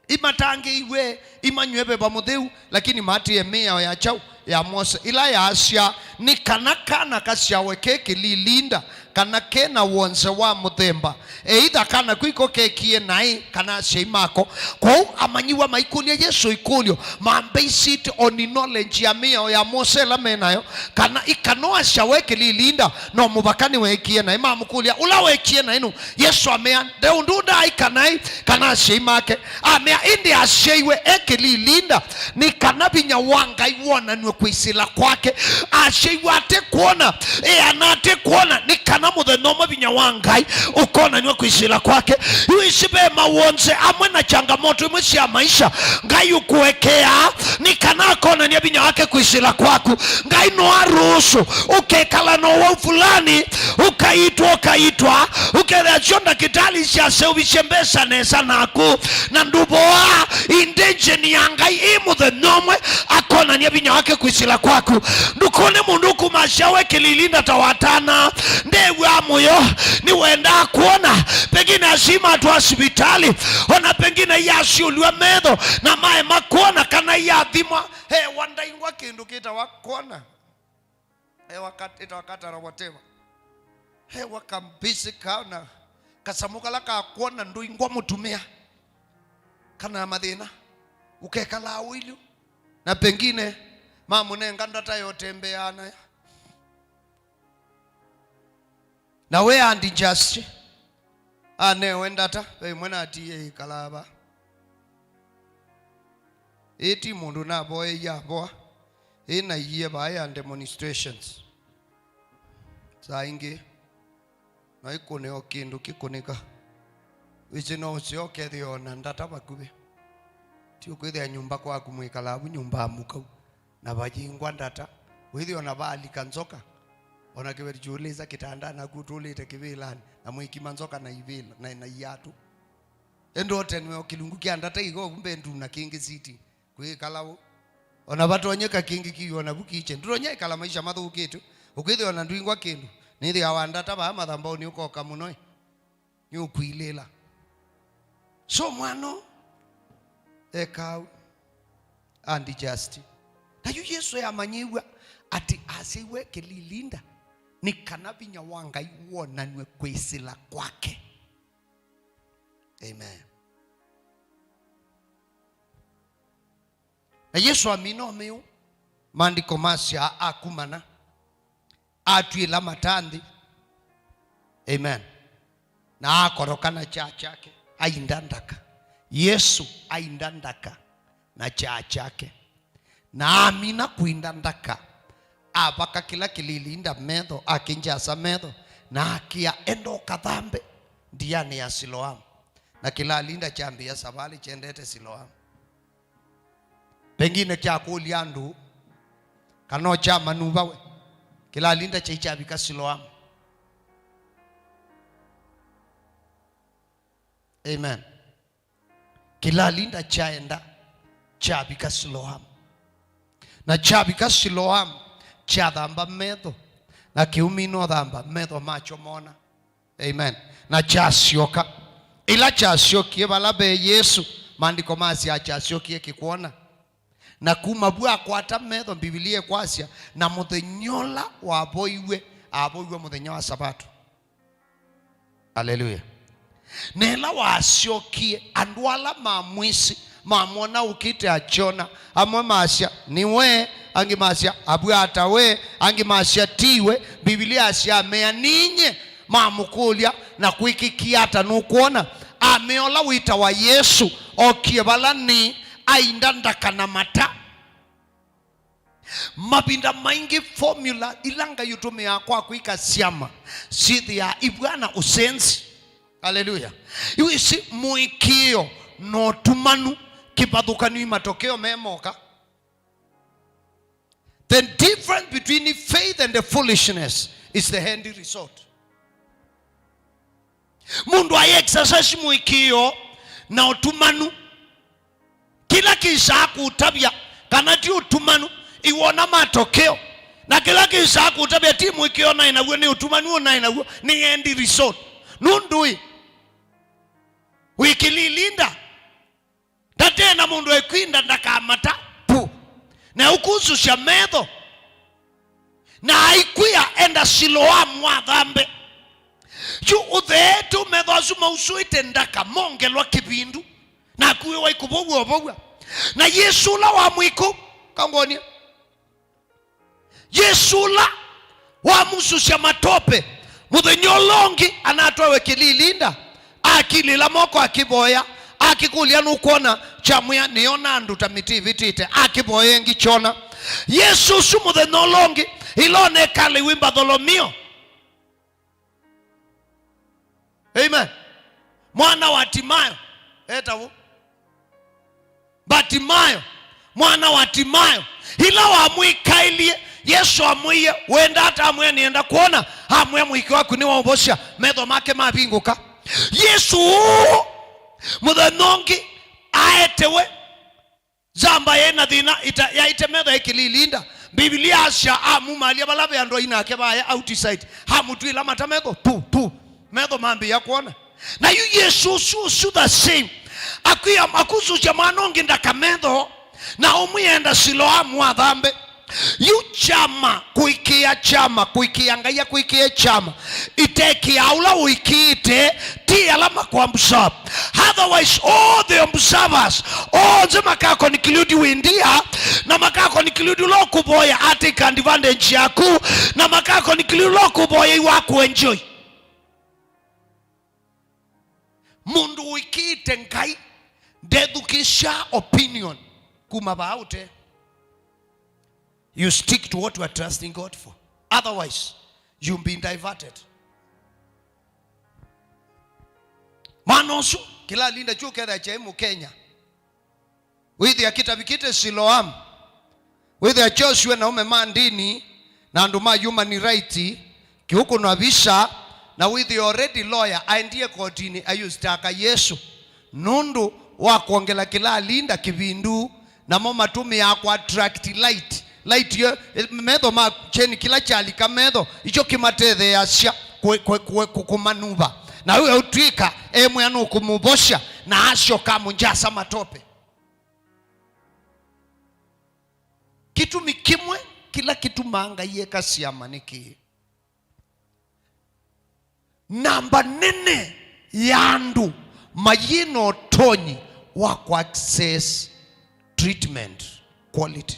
imatangĩiw'e, imanywe veva mũtheu, lakini maatĩĩe mĩao ya kyaũ? Ya Mose, ĩla yaasya, nĩ kana kana kasyawe ke kĩlilinda, kana ke na wonze wa mũthemba, either kana kwiko kekie naĩ kana asyai mako. Kwoou amanyĩw'a maikũlya Yesũ ikũlyo, mambase it on knowledge ya mĩao ya Mose ĩla me nayo, kana ikanoasya we kĩlilinda, no mũvaka nĩwekie naĩ. Mamũkũlya, "Ũla wekie naĩ nũ?" Yesũ amea, "Nde ũndũ ndaaĩka naĩ kana asyai make." Amea, "Ĩndĩ asyaiwe e kĩlilinda, nĩ kana vinya wa Ngai wonanw'e kwĩsĩla kwake." Asyaiwe ate kwona, eana ate kwona, nĩ kana mũthenya ũmwe vinya wa Ngai ũkonanw'a kwĩsĩla kwake. Yu isi ve mawonze amwe na changamoto imwe sya maisha Ngai ũkũekeaa, nĩ kana akonany'a vinya wake kwĩsĩla kwaku. Ngai no aruhusu ũkekala na ũwau fulani, ũkaitwa, ũkaitwa, ũkethĩa syo ndakĩtalĩ syaseũvisye mbesa nesa naku, na ndũvoaa. Intention ya Ngai ĩ mũthenya ũmwe akonany'a vinya wake kwĩsĩla kwaku. Ndũkone mũndũ ũkũmasya we kĩlilinda ta watana, ndew'aa mũyo, nĩwendaa kwona. Pengine asyai matwaa sivitali, ona pengine iyasyũlw'a metho na maema kwona kana iyathimwa. Hewa ndaingwa kĩndũ kĩtawa kwona. Hewa kat-, ĩtawa katara whatever. Hewa kambisi kaona kasamũ kala ka kwona ndũingwa mũtumĩa. Kana mathĩna. Ũkekalaa ũilyu. Na pengine mamũnenga ndata yotembeaa nayo. Na we Auntie Justy, anewe ndata, ve ĩmwe natie ĩkalaa va. Ĩĩ ti mũndũ navoeie avoa, ĩĩ naiie vaa ya demonstrations. Saa ingĩ, no ikũne o kĩndũ kĩkũnĩka. Wĩsĩ no ũseo ũkethĩa o na ndata vakuvĩ. Ti ũkwĩthĩa nyũmba kwaku mwĩkalaa vu nyũmba ya mũkau. Na vayingwa ndata, wĩthĩ ona vaalika nzoka, ona kĩveti kyũlĩsa kĩtanda naku ũtũlĩte kĩvĩlanĩ, na mwĩkima nzoka na ivĩla, na, na iatũ. Ĩndĩ ũtenwe o kĩlungu kya ndata iko vu bedroom na kĩngĩ sitting, kwĩkala ũ. Ona vatonyeka kĩngĩ kiw'o navu kitchen. Ndũtonya ĩkala maisha mathũkĩte, ũkwĩthĩa ona ndwingwa kĩndũ, nĩthĩawa ndata vaa mathambaũnĩ ũkoka mũno ĩ. Nĩũkwilĩla. So mwana ũũ ekau, Auntie Justy. Na yu Yesũ yamanyĩw'a atĩ asyaiwe kĩlilinda nĩ kana vinya wa Ngai wonanw'e kwĩsĩla kwake. Amen. Na Yesũ amina ũmĩu, maandĩko masya akumana, atw'ĩla mata nthĩ. Amen. Na akoroka na kyaa kyake, ainda ndaka. Yesũ ainda ndaka na kyaa kyake. Na amina kũinda ndaka, avaka kĩla kĩlilinda metho, akĩngyasa metho, na akĩa, "Enda ũkathambe ndianĩ ya Siloamu." Na kĩlalinda kyambĩĩa savalĩ kyendete Siloamu. Pengine kyakũlya andũ, kana o kya manuva we, kĩlalinda kyai kyavika Siloamu. Amen. Kĩlalinda kyaenda, kyavika Siloamu. Na kyavika Siloamu, kyathamba metho, na kĩumina ũthamba, metho makyo mona. Amen. Na kyasyoka. Ĩla kyasyokie vala ve Yesũ, maandĩko masya kyasyokie kĩkwona. Na kuma vu akwata metho, Mbivilia ĩkwasya, na mũthenya ũla wavoiwe, avoiwe mũthenya wa Sabato. Aleluya. Na ĩla wasyokie, andũ ala mamwĩsĩ, mamwona ũkĩte akyona, amwe masya, "Nĩwe," angĩ masya, "Abwata we," angĩ masya, "Tiwe." Mbivilia yasya, "Amea ninye." Mamũkũlya, "Na kwĩkĩkie ata nũkwona?" Amea, "Ũla wĩtawa Yesũ okie vala nĩ, ainda ndaka na mata." Mavinda maingĩ formula ila Ngai ũtũmĩaa kwa kwĩka syama syĩthĩaa ivw'ana ũsenzi. Aleluya. Yu ĩsĩ mũĩkĩĩo na ũtumanu kĩvathũkanio i matokeo me moka. The difference between faith and the foolishness is the end result. Mũndũ aĩ exercise mũĩkĩĩo na ũtumanu, kĩla kĩsaa kũtavya kana ti ũtumanu, iwona matokeo. Na kĩla kĩsaa kũtavya ti mũĩkĩĩo naĩ naw'o, nĩ ũtumanu ũnaĩ naw'o, nĩ end result. Nũndũ ĩ, wĩkĩlilinda. Ndatee na mũndũ ekwinda ndakamata pu. Na ũkusũsya metho. Na aikwĩa, "Enda Siloamu athambe." Kyu ũtheetũ metho asu mausũĩte ndaka, mongelwa kĩvindu, na akuĩwa ikũvow'a ũvow'a. Na Yesũ ũla wamwĩku, kangwonie. Yesũ ũla wamusũsya matope, mũthenya ũla ũngĩ anatwawe kĩlilinda, akilĩla moko akĩvoya, akĩkũlya, "Nũkwona?" Kyamwĩa, "Nĩona andũ ta mĩtĩ ĩvĩtĩte." Akĩvoya ĩngĩ, kyona. Yesũ ũsu mũthenya ũla ũngĩ, ĩla onekala ĩwĩ Mbatholomio, amen, mwana wa Timayo, etaw'o Batimayo, mwana wa Timayo, ĩla wamwĩkaĩlye, Yesũ amwĩie, "Wenda ata?" Amwĩa, "Nĩenda kwona." Amwĩa, "Mũĩki waku nĩwaũvosya." Metho make mavingũka. Yesũ ũũ mũthenya ũngĩ aetewe. Zamba yaĩ na thĩna, ita-, yaĩte metho ĩkĩlilinda. Mbivilia asya amumalya vala ve andũ ainake vaya outside. Amũtw'ĩla mata metho, pu, pu. Metho mambĩĩa kwona. Na yu Yesũ ũsu, ũsu the same. Akwĩa, akusũsya mwana ũngĩ ndaka metho, na ũmwĩa, "Enda Siloamu athambe." Yu kyama, kũĩkĩĩa kyama, kũĩkĩĩa Ngai akũĩkĩĩe kyama, ĩtekĩaa ũla ũĩkĩĩte, ti ala makwambusa. Otherwise, all the observers, onthe makaconclude wĩ ndia, na makaconclude ũla ũkũvoya atake advantage yaku, na makaconclude ũla ũkũvoya iwakũenjoy. Mũndũ ũĩkĩĩte Ngai ndethukĩĩsya opinion kuma vaa ũte. You stick to what you are trusting God for. Otherwise, you've been diverted. Mwana ũsu, kĩlalinda kyu ũkethĩa kyaĩ Mũkenya. Wĩthĩa kĩtavi kĩte Siloamu. Wĩthĩa kyoosiwe na aume ma ndini na andũ ma human rights, kĩũkũnwa visa, na wĩthĩa already lawyer aendie kotinĩ ayũsitaka Yesũ nũndũ wa kwongela kĩlalinda kĩvindu, namo matũmĩaa kũ attract light. Light yo, metho ma kyeni kĩla kyalika metho, ikyo kĩmatetheeasya kũ-, kũ-, kũ-, kũ-, kũmanuva. Na yu eũtw'ĩka emwĩa nũkũmũvosya, na asyoka amũngyasa matope. Kĩtumi kĩmwe kĩla kĩtumaa Ngai eka syama nĩ kĩĩ? Namba nene ya andũ mayĩ na ũtonyi wa kũ access treatment quality.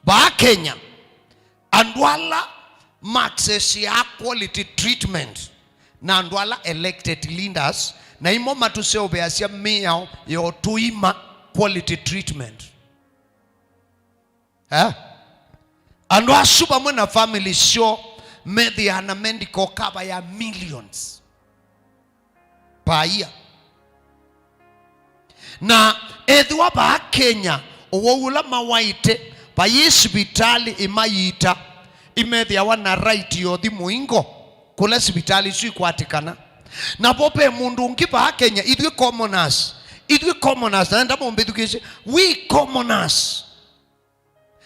Vaa Kenya, andũ ala ma access ya quality treatment na andũ ala elected leaders, na imo matũseũvĩasya mĩao ya ũtũima quality treatment. Eh? Andũ asu vamwe na family syoo methĩaa na medical cover ya millions per year. Na ethĩwa vaa Kenya, ũwau ũla mawaĩte, vayĩ sivitalĩ ĩmayiita, imethĩawa na right ya ũthi mũingo kũla sivitalĩ isu ikwatĩkana. Navo ve mũndũ ũngĩ vaa Kenya, ithyĩ commoners, ithyĩ commoners, na nenda mũmbĩthukĩĩsye, we commoners,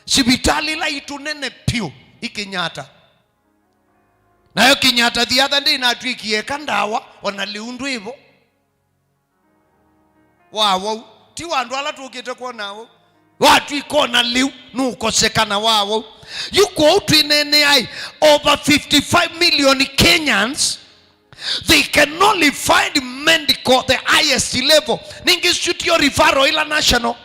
sivitalĩ ila itũ nene vyũ i Kenyatta. Nayo Kenyatta the other day natw'ĩkie eka ndawa, o na lĩu ndwĩ vo. Wa wau. Ti wa andũ ala tũkĩte kwona wau. Watw'ĩka o na lĩu, nũkosekana wa wau. Yu kwoou twĩneeneai, over fifty-five million Kenyans, they can only find medical, the highest level. Nĩngĩ isu tio referral ila national.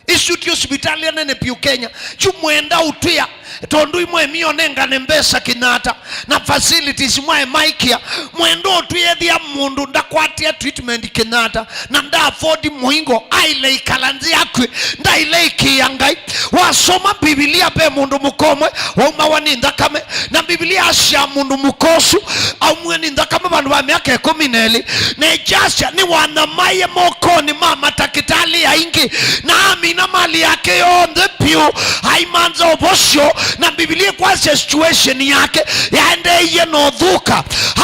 Isu tio sivitalĩ nene vyũ Kenya. Yu mwenda ũtwĩa, tondũ imwe mĩonengane mbesa Kenyatta na facilities mwae maikĩa, mwenda ũtwĩa ethĩa mũndũ ndakwatia treatment Kenyatta na nda afford mũingo, aile ikala nthĩ akw'e, ndaile ĩkĩĩa Ngai. Wasoma Mbivilia, ve mũndũ mũka ũmwe waumawa nĩ nthakame, na Mbivilia asya mũndũ mũka ũsu aumw'e nĩ nthakame vandũ va myaka ĩkũmi na ĩlĩ, na ĩkyasya nĩwanyamaie mokonĩ ma matakĩtalĩ aingĩ, na amina mali yake yonthe vyũ, aimanza ũvosyo, na Mbivilia ĩkwasya situation yake yaendeeie na ũthũka.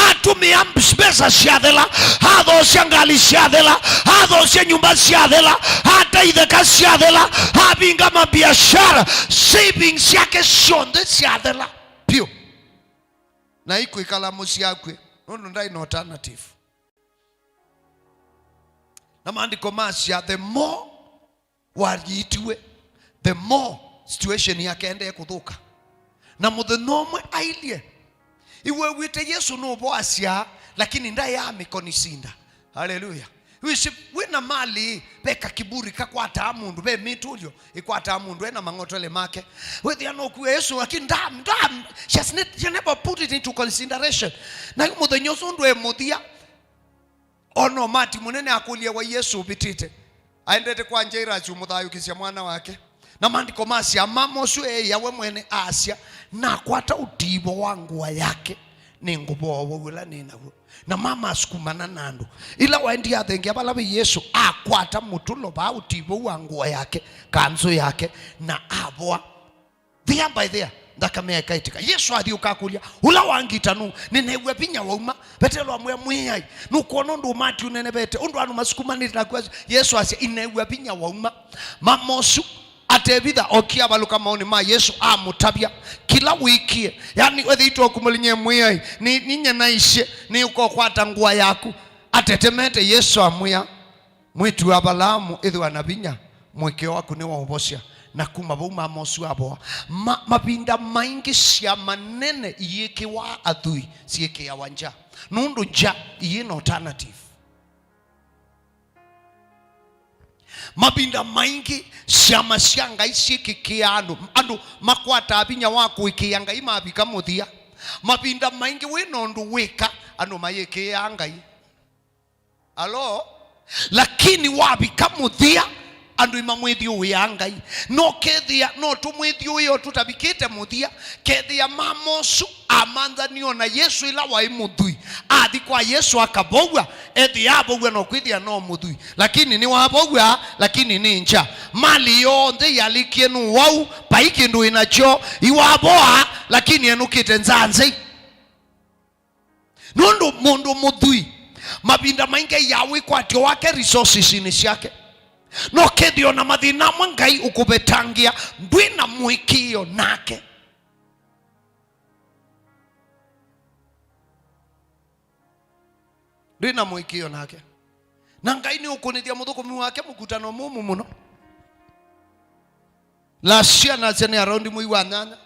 Atũmĩa mbesa syathela, athoosya ngalĩ syathela, athoosya nyũmba syathela, ataitheka syathela, avinga mabiashara, savings syake syonthe syathela vyũ. Na ikwĩkala mũsyĩ akw'e, nũndũ ndaĩ na alternative. Na maandĩko masya, the more waliitiwe, the more situation yake endee kũthũka. Na mũthenya ũmwe ailyĩ, Ĩwew'ĩte Yesũ nũvoasya, lakini ndaĩ amĩkonisinda. Haleluya. Wĩsĩ, wĩna mali, ve kakiburi kakwataa mũndũ, ve mĩtũlyo ĩkwataa mũndũ ena mang'otole make. Wĩthĩa no kue Yesũ, lakini nda, nda, she has ne-, she never put it into consideration. Na yu mũthenya ũsu ndwe mũthia, ona ũmati mũnene akũlye wa Yesũ ũvĩtĩte. Aendete kwa Jairus ũmũthayũkĩsya mwana wake. Na maandĩko masya, mama ũsu eĩa we mwene asya, nakwata ũtivo wa ngũa yake, nĩngũvoa ũwau ũla nĩ naw'o. Na mama asukumana na andũ. Ĩla waendie athengea vala ve Yesũ, akwata mũtũlo vaa ũtivo wa ngũa yake, kanzũ yake, na avoa. There by there, nthakame yake ĩkaitĩka. Yesũ athi ũkakũlya, ũla wangita nũũ? Nĩneew'a vinya wauma. Vetelo amwĩa, Mwĩai, nũkwona ũndũ ũmati ũnenevete, ũndũ andũ masukumanĩte naku? Yesũ asya, ineew'a vinya wauma. Mama ũsu atevitha, okie avalũka maũnĩ ma Yesũ, amũtavya kĩla wĩkie. Yani, wethĩitwe ũkũmũlinyie, Mwĩai, nĩ, ninyie naisye, nĩũkokwata ngũa yaku. Atetemete, Yesũ amwĩa, Mwĩĩtu wa Avalaamu, ĩthĩwa na vinya, mũĩkĩĩo waku nĩwaũvosya. Na kuma vau mama ũsu avoa. Ma, mavinda maingĩ syama nene iyĩkĩwaa athwii syĩkĩawa ngya, nũndũ ngya iyĩ na alternative. Mavinda maingĩ syama sya Ngai syĩkĩkĩaa andũ, andũ makwataa vinya wa kũĩkĩĩa Ngai mavika mũthia. Mavinda maingĩ wĩ na ũndũ wĩka, andũ mayĩkĩĩaa Ngai. Alo? Lakini wavika mũthia, andũ imamwĩthyũũĩa Ngai. No kethĩa, no tũmwĩthyũũĩe o tũtavikĩte mũthia. Kethĩa mama ũsu amanthanio na Yesũ ĩla waĩ mũthwii. Athi kwa Yesũ akavowa, ethĩa avowa no kwĩthĩa no mũthwii. Lakini nĩwavowa, lakini nĩ ngya. Mali yonthe yalĩkie nũwau, vai kĩndũ wĩ nakyo, iwavoa, lakini enũkĩte nzanzei. Nũndũ mũndũ mũthwii, mavinda maingĩ ya wĩkwatyo wake resources-inĩ syake. No kethĩo na mathĩna amwe Ngai ũkũvetangĩa, ndwĩ na mũĩkĩĩo nake. Ndwĩ na mũĩkĩĩo nake. Na Ngai nĩũkũnĩthya mũthũkũmi wake mũkutano mũmũ mũno. Last year nasya nĩ around mwei wa nyanya,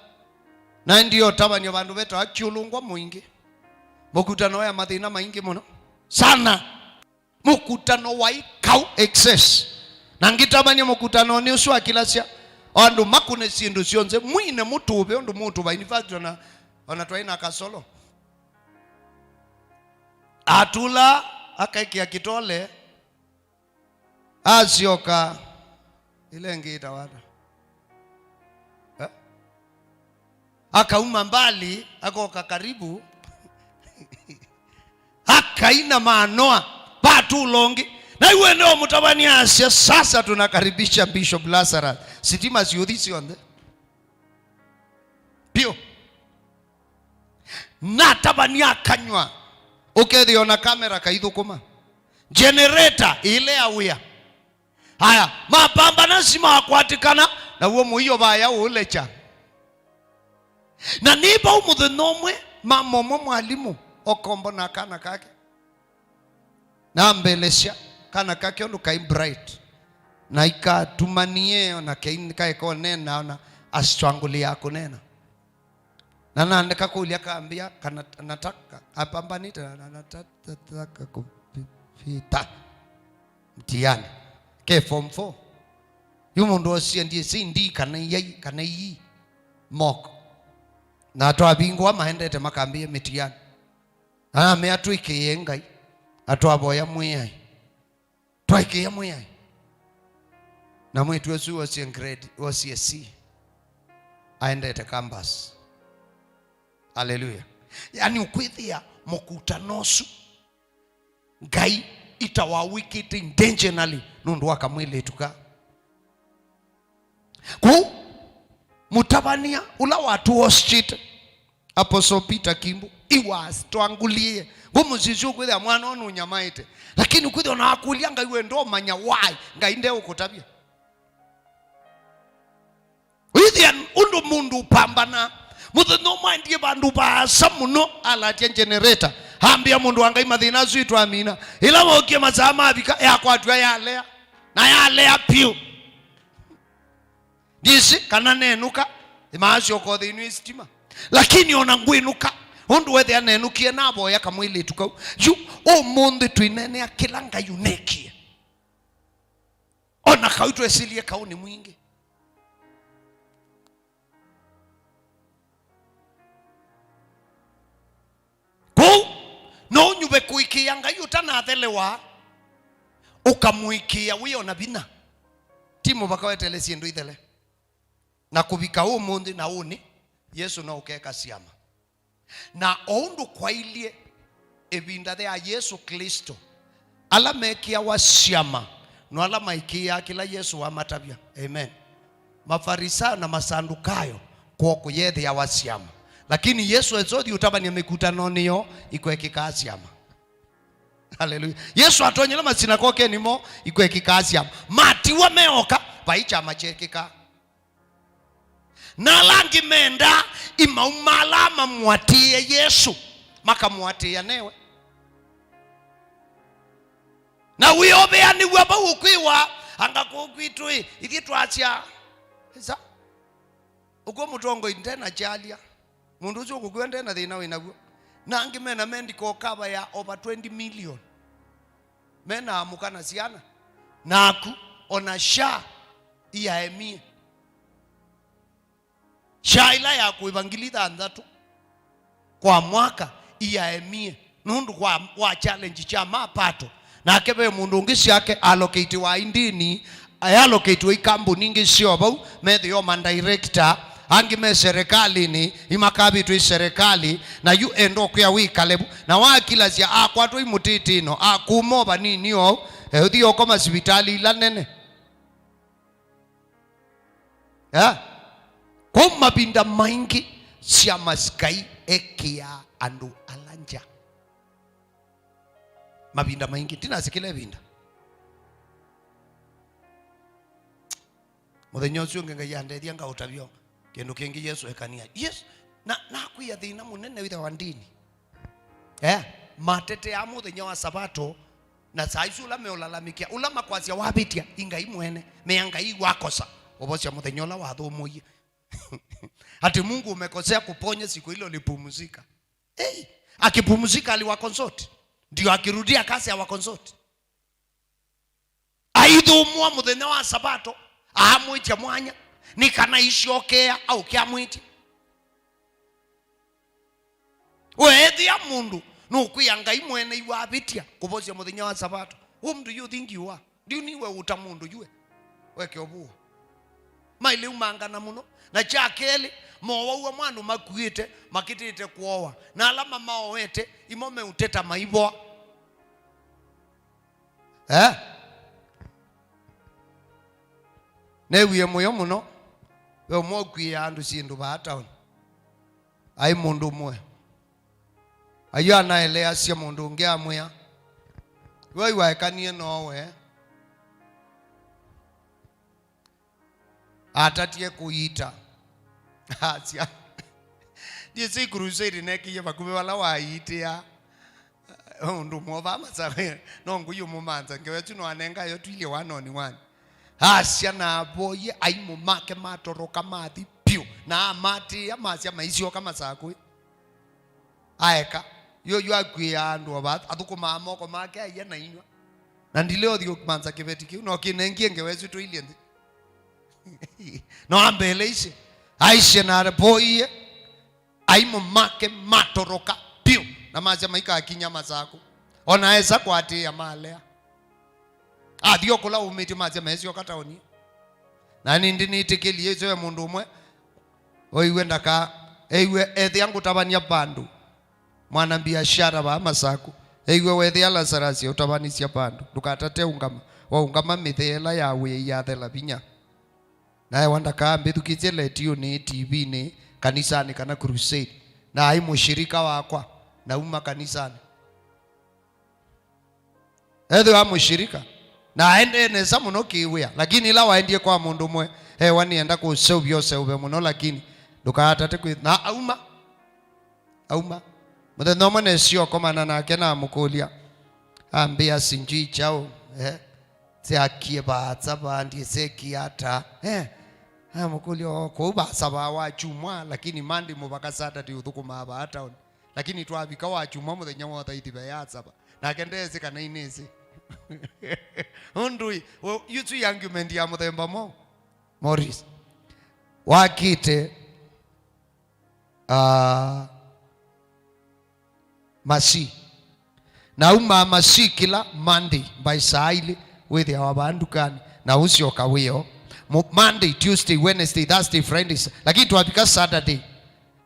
naendie ũtavany'a vandũ vetawa Kyũlũngwa Mũingĩ. Mũkutano wa mathĩna maingĩ mũno sana. Mũkutano wa ikau excess. Na ngĩtavany'a mũkutanonĩ ũsu akilasya, andũ makũne syĩndũ syonthe, mwine mũtũve ũndũ mũtũva. In fact, ona, ona twaĩ na kasolo. Atũla, akaĩkĩa kĩtole, asyoka, ĩla ĩngĩ ĩtawa ata? Eh? Akauma mbali, akoka karibu. Akaina manoa, vatũla ũngĩ. Na iwe ndio mũtavany'a asya, sasa tunakaribisha Bishop Lazarus. Sitima siũthi syonthe. Piũ. Natavany'a akanywa, ũkethĩa ona kamera kaithũkũma. Generator ĩilea wĩa. Aya, mapambana si makwatĩkana, naw'o mũio vaya ũũlecha. Na nĩ vau mũthenya ũmwe, mama ũmwe mwalimũ okombo na kana kake. Nambelesya kana kake ũndũ kai bright. Na ikatumanie ona kei-, kaeka ũnena ona asitwangũlĩa kũnena. Na nandeka kũlya kambĩa kana nataka, apambanĩte na, na, natataka kũvita mtiani. Ke form four. Yu mũndũ osie ndiĩsĩ ndi kana iyai, kana ii. Moko. Na twavingũa maendete makambĩa mĩtiani. Na namea twĩkĩĩe Ngai. Na twavoya Mwĩai. Twaĩkĩĩa Mwĩai. Na mwĩĩtu ũsu wosie grade, wosie C. Aendete campus. Haleluya. Yaani ũkwĩthĩa mũkutano ũsu, Ngai itawawĩkĩte intentionally nũndũ wa kamwĩlĩtu ka. Kũu, mũtavany'a ũla watũhostite, Apostle Peter Kimbu, iwatwangũlĩe. Ngũmũsisya ũkwĩthĩa mwana ũyũ nũnyamaĩte. Lakini ũkwĩthĩa ona wakũlya Ngai we ndomanya why, Ngai ndeũkũtavya. Wĩthĩa ũndũ mũndũ ũpambana. Mũthenya ũmwe aendie vandũ vaasa mũno, alatya generator. Ambĩa mũndũ wa Ngai mathĩna asu itwamina. Ĩla wookie masaa mavika, yakwatw'a yalea. Na yalea vyũ. Ndiĩsĩ kana nenũka, maasyoka o thĩinĩ wa sitima. Lakini ona ngwĩnũka, Ũndũ wethĩa nenũkie navoya kamwĩlĩtu kau. Yu, ũmũnthĩ twĩneenea kĩla Ngai ũnekie. O na kau twesilie kaũ nĩ mwingĩ. Kwoou, no ũnyuve kũĩkĩĩa Ngai ũtanathelewa, ũkamũĩkĩĩa wĩ o na vinya. Ti mũvaka weteele syĩndũ ithele. Na kũvika ũmũnthĩ na ũnĩ, Yesũ no ũkeka syama. Na o ũndũ kwailyĩ ĩvinda ya Yesũ Klĩsto, ala mekĩawa syama no ala maĩkĩĩaa kĩla Yesũ wamatavya. Amen. Mafarisayo na Masandukayo kw'o kũyeethĩawa syama. Lakini Yesũ esothi ũtavany'a mĩkutanonĩ yoo ikwekĩkaa syama. Haleluya. Yesũ atonyela masinakokenĩ moo ikwekĩkaa syama. Matiwa meoka, vai kyama kyekĩkaa. Na ala angĩ mendaa imauma ala mamũatĩĩe Yesũ, makamũatĩĩa newe. Na wĩoveanĩw'a vau ũkwĩwa, anga kũu kwitũ-ĩ, ithyĩ twasya, ĩsa, ũkw'o mũtongoi nde na kyalya, mũndũ ũsu ũkũkw'a nde na thĩna wĩ naw'o. Na angĩ mena medical cover ya over twenty million. Mena amũka na syana, naku, o na SHA iyaemie. SHA ĩla ya kũĩva ngili thanthatũ kwa mwaka iyaemie nũndũ wa, wa challenge kya mapato. Nake ve mũndũ ũngĩ syake allocate wa indini, allocate wa ikambuni ingĩ syo vau, methĩo ma director, angĩ me serikalini, imakavĩtwe i serikali, na yu enda ũkwĩa wĩkale vu. Na wakilasya akwatwa i mũtĩtĩno, akuma o vanini ou, e, ũthi ũkoma sivitalĩ ila nene. Eh? Kwa mavinda maingĩ, syama sya Ngai ekĩaa andũ ala ngya. Mavinda maingĩ, ndinasya kĩla ĩvinda. Mũthenya ũsu ũngĩ Ngai andethya ngaũtavya kĩndũ kĩngĩ Yesũ ekania. Yes, na, nakwĩa thĩna mũnene wĩthĩwa wa ndini. Eh, matetea mũthenya wa Sabato, na saa isu ũla meũlalamĩkĩa, ũla makwasya wavĩtya, i Ngai mwene, mea Ngai wakosa ũvosya mũthenya ũla wathũmũie. Ati Mungu umekosea kuponya siku ile ulipumzika. Hey, akipumzika aliwakonsoti, ndio akirudia kazi awakonsoti. Aithũmũa mũthenya wa Sabato, aamwĩtya mwanya, nĩ kana isyokea aũkyamwĩtya. Weethĩa mũndũ nũkwĩa Ngai mwene iwavĩtya kũvosya mũthenya wa Sabato. Whom do you think you are? Ndiu niwe ũta mũndũ yue? Weke ũvũo. Mailĩumangana mũno. Na kya kelĩ, mowau amwe andũ makuĩte, makĩtĩte kũoa. Na ala mamaoete, imo meũteta maivoa. Eh? Neewie mũyo mũno. Ve ũmwe ũkuĩaa andũ syĩndũ vaa taoni. Aĩ mũndũ ũmwe. Ayu anaeleasya mũndũ ũngĩ amwĩa, "We waekanie noowe." Atatie kũiita. Asya. Ndiĩsĩ crusade nekie vakuvĩ vala waiitĩa. Ũndũ mwova masa, no ngũi ũmũmanza, ngewa ĩsu no anenga yo twilye one on one. Asya na avoie aimũ make matoroka mathi vyũ, na amatĩĩa masya maisyoka Masakũĩ. Aeka. Yo, yo akwĩa andũ ova athũkũmaa moko make aia na inywa. Na ndilĩ ũthi ũmanza kĩveti kĩu, no kĩnengie ngewa ĩsu tũilye nthĩ. No ambeleisye. Aisye na avoie. Aimũ make matoroka vyũ, na masya maikakinya Masakũ. O na esa kũatĩĩa malea. Athi o kũla umĩtye masya mesyoka taoni. Na nĩndĩ nĩtĩkĩlie ĩsyo ve mũndũ ũmwe ũiwe ndaka, eiwe ethĩa ngũtavany'a vandũ. Mwana mbiashara vaa Masakũ. Eiwe wethĩa Lazarus ũtavanisya vandũ. Ndũkatate ũngama. Waũngama mĩthee ĩla ya wĩĩ yathela vinya. Naewa ndakaambĩthukĩsye letiũnĩ, T V-nĩ, kanisanĩ kana crusade. Na aĩ mũshirika wakwa, nauma kanisanĩ. Ethĩwa mũshirika, na aendee nesa mũno kĩwĩa, lakini ĩla waendie kwa mũndũ ũmwe, ewa nĩenda kũseũvya ũseũve mũno, lakini ndũkaatate kwĩ-, na auma. Auma. Mũthenya ũmwe nesyokomana nake namũkũlya. Ambĩa, "Sinjui chao, eh? Syakie vaasa vaa, ndiĩsekie ata, eh?" Namũkũlya, "O, kũu vaasa vaa wa chumwa, lakini Monday mũvaka Saturday ũthũkũmaa vaa taoni." Lakini twavika wa kyumwa mũthenya wa ũthaithi ve ya saba. Nake ndesĩ kana inĩsĩ. Ũndũ ĩ, we, yu ti argument ya mũthemba mwaũ? Morris. Wakĩte, ah, Masii. Na aumaa Masii kĩla Monday, mbaĩ saa ilĩ, wĩthĩawa vaa ndukanĩ, na ũsyoka wĩoo. Mo-, Monday, Tuesday, Wednesday, Thursday, Friday, sa-, lakini twavika Saturday,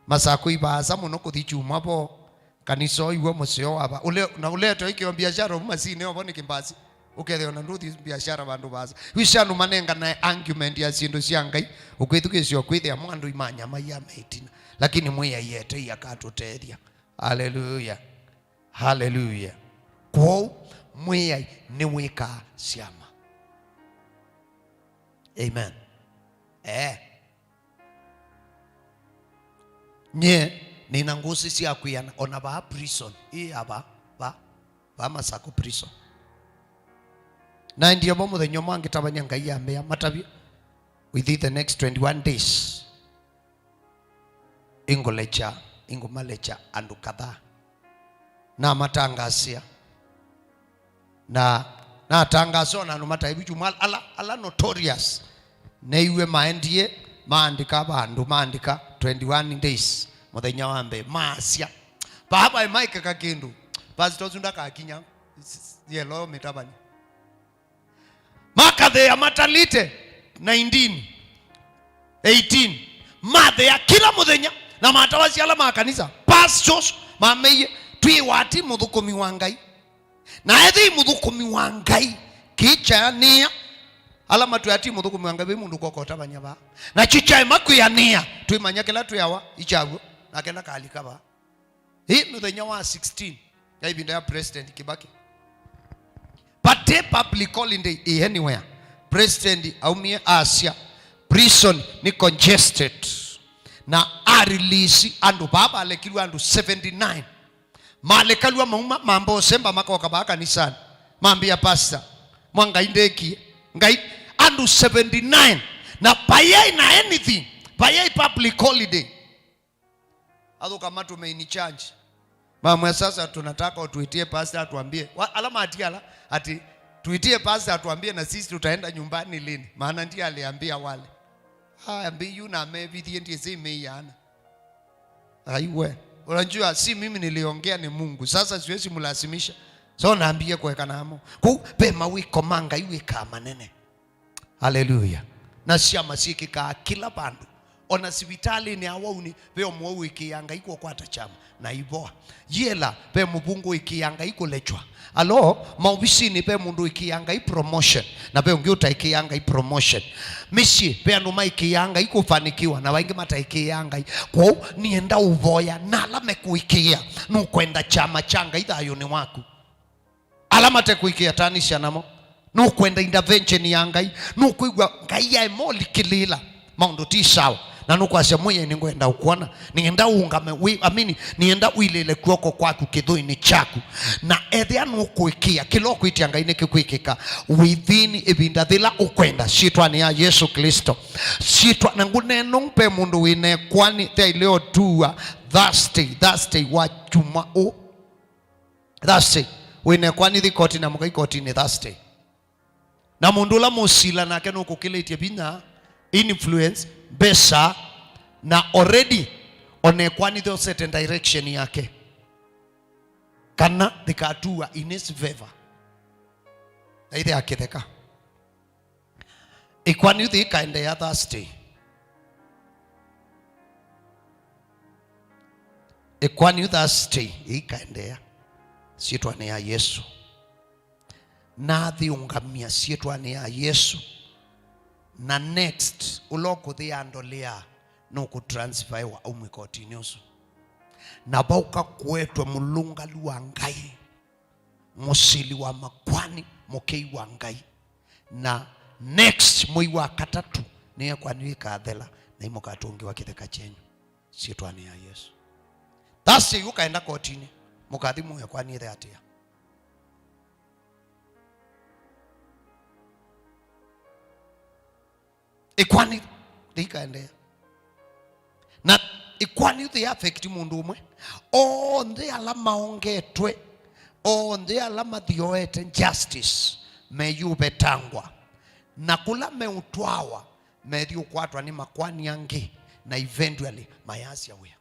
Masakũ i vaasa mũno kũthi kyumwa vo. Kanisa ũiw'a mũseo wava. Ũle-, na ũletwa ikĩo biashara ũvu Masii nĩ ovo nĩ kĩmbasi. Ũkethĩa ona ndũthi biashara vandũ vaasa. Wĩsĩ andũ manenganae argument ya syĩndũ sya Ngai, ũkwĩthukĩĩsya ũkwĩthĩa mo andũ imanyamaia me ĩtina. Lakini Mwĩai etei akatũtethya. Haleluya. Haleluya. Kwoou, Mwĩai nĩwĩkaa syama. Amen. Eh. Nyie nĩna ngũsĩ sya kwĩana ona vaa prison. Ĩ ava, va, va Masakũ prison. Naendie vo mũthenya ũmwe ngĩtavany'a Ngai ambĩa, matavye, within the next twenty-one days, ingũlekya, ingũmalekya andũ kadhaa. Namatangaasĩa. Na natangaasĩa ona andũ mataĩ vitu, ala, ala notorious. Neiwe maendie, maandĩka vandũ, maandĩka twenty-one days, mũthenya wa mbee, maasya. Vaa vaĩ maĩkeka kĩndũ. Pastor ũsu ndakakinya. Yelo mĩtavany'a. Makathea matalĩte nineteen, eighteen. Mathea kĩla mũthenya, na matavasya ala ma kanisa, pastors, mameie, twĩwa ti mũthũkũmi wa Ngai. Na ethĩi mũthũkũmi wa Ngai, kĩkyaanĩa, ala matwĩa ti mũthũkũmi wa Ngai, vai mũndũ ũkoka ũtavany'a vaa. Na kĩkyaema kwĩanĩa, twĩmanya kĩla twĩawa, ikyaw'o, nake ndakalika vaa. Ĩ mũthenya wa sixteen ya ĩvinda ya President Kibaki. Vate public holiday ĩ anywhere. President aumie asya, prison nĩ congested. Na a release andũ, vaa valekilwe andũ seventy-nine. Malekalw'a mauma, mamba ũsemba makoka vaa kanisani. Mambĩa pastor, mwa Ngai ndekie. Ngai, andũ seventy-nine. Na vayai na anything, vayai public holiday. Athũka matũme in charge. Mamwe, sasa tunataka utuitie pastor atuambie. Wa-, ala mati ala, ati, "Tuitie pastor atuambie na sisi tutaenda nyumbani lini. Maana ndiye aliambia wale." Aya, mbiyu na mevithie ndiye si meiana. Aiwe. Unajua, si mimi niliongea, ni Mungu. Sasa siwezi mlazimisha. So naambie kuweka namo. Ku, pe mawĩko ma Ngai wĩkaa manene. Haleluya. Na syama syĩkĩkaa kĩla vandũ. Ona sivitalĩnĩ awauni, ve ũmwe ũĩkĩĩa Ngai kũkwata kyama, na ivoa. Yĩla, ve mũvungũ ũĩkĩĩa Ngai kũlekywa. Alo, maovisinĩ ve mũndũ ũĩkĩĩa Ngai promotion, na ve ũngĩ ũtaĩkĩĩa Ngai promotion. Mĩsyĩ, ve andũ maĩkĩĩa Ngai kũfanikiwa, na vaingĩ mataĩkĩĩa Ngai. Kwoou, nĩenda ũvoya, na ala mekũĩkĩĩa, nũkwenda kyama kya Ngai thayũnĩ waku. Ala mate kũĩkĩĩa, taanĩsya namo. Nũkwenda intervention ya Ngai. Nũkwĩw'a Ngai aema ũlikĩlĩĩla. Maũndũ ti sawa. Na nũkwasya, "Mwĩai, nĩngwenda ũkwona. Nĩenda ũũngame, wĩ, amini, nĩenda ũilĩĩle kw'oko kwaku kĩthũinĩ kyaku." Na ethĩa nũkũĩkĩĩa, kĩla ũkwĩtya Ngai nĩkĩkwĩkĩka within ĩvinda yĩla ũkwenda. Syĩtwanĩ ya Yesũ Klĩsto. Syĩtwa, na ngũneena ve mũndũ wĩ na ĩkoani, thaileo tua Thursday, Thursday wa kyumwa ũ. Thursday. Wĩna ĩkoani thi kotini na mũkai kotini Thursday. Na mũndũ ũla mũsila nake nũkũkĩlĩtye vinya, influence, mbesa, na already ona ĩkoani the certain direction yake. Kana thikatua in his favor. Na ithe akĩtheka. Ĩkoani ũthi ĩkaendeea Thursday. Ĩkoani Thursday ĩikaendeea syĩtwanĩ ya Yesũ. Nathi ũngamia syĩtwanĩ ya Yesũ. Na next, ũla ũkũthi andolea nũkũtransfaiwa aumw'e kotinĩ ũsu. Na vauka kũetwe mũlũngalu wa Ngai. Mũsili wa makwani, mũkei wa Ngai. Na next mwei wa katatũ, nĩ ĩkoani ĩkathela, na imũkatũngĩwa kĩtheka kyenyu. Syĩtwanĩ ya Yesũ. Thursday ũkaenda kotinĩ, mũkathi mũe ĩkoani ĩthe atĩa? Ĩkoani ndĩikaendeea. Na Ĩkwani yu they affect mũndũ ũmwe. Onthe ala maongetwe, onthe ala mathioete justice, meyũvetangwa. Na kũla meũtwawa, methi ũkwatwa nĩ makwani angĩ, na eventually mayasya wĩa.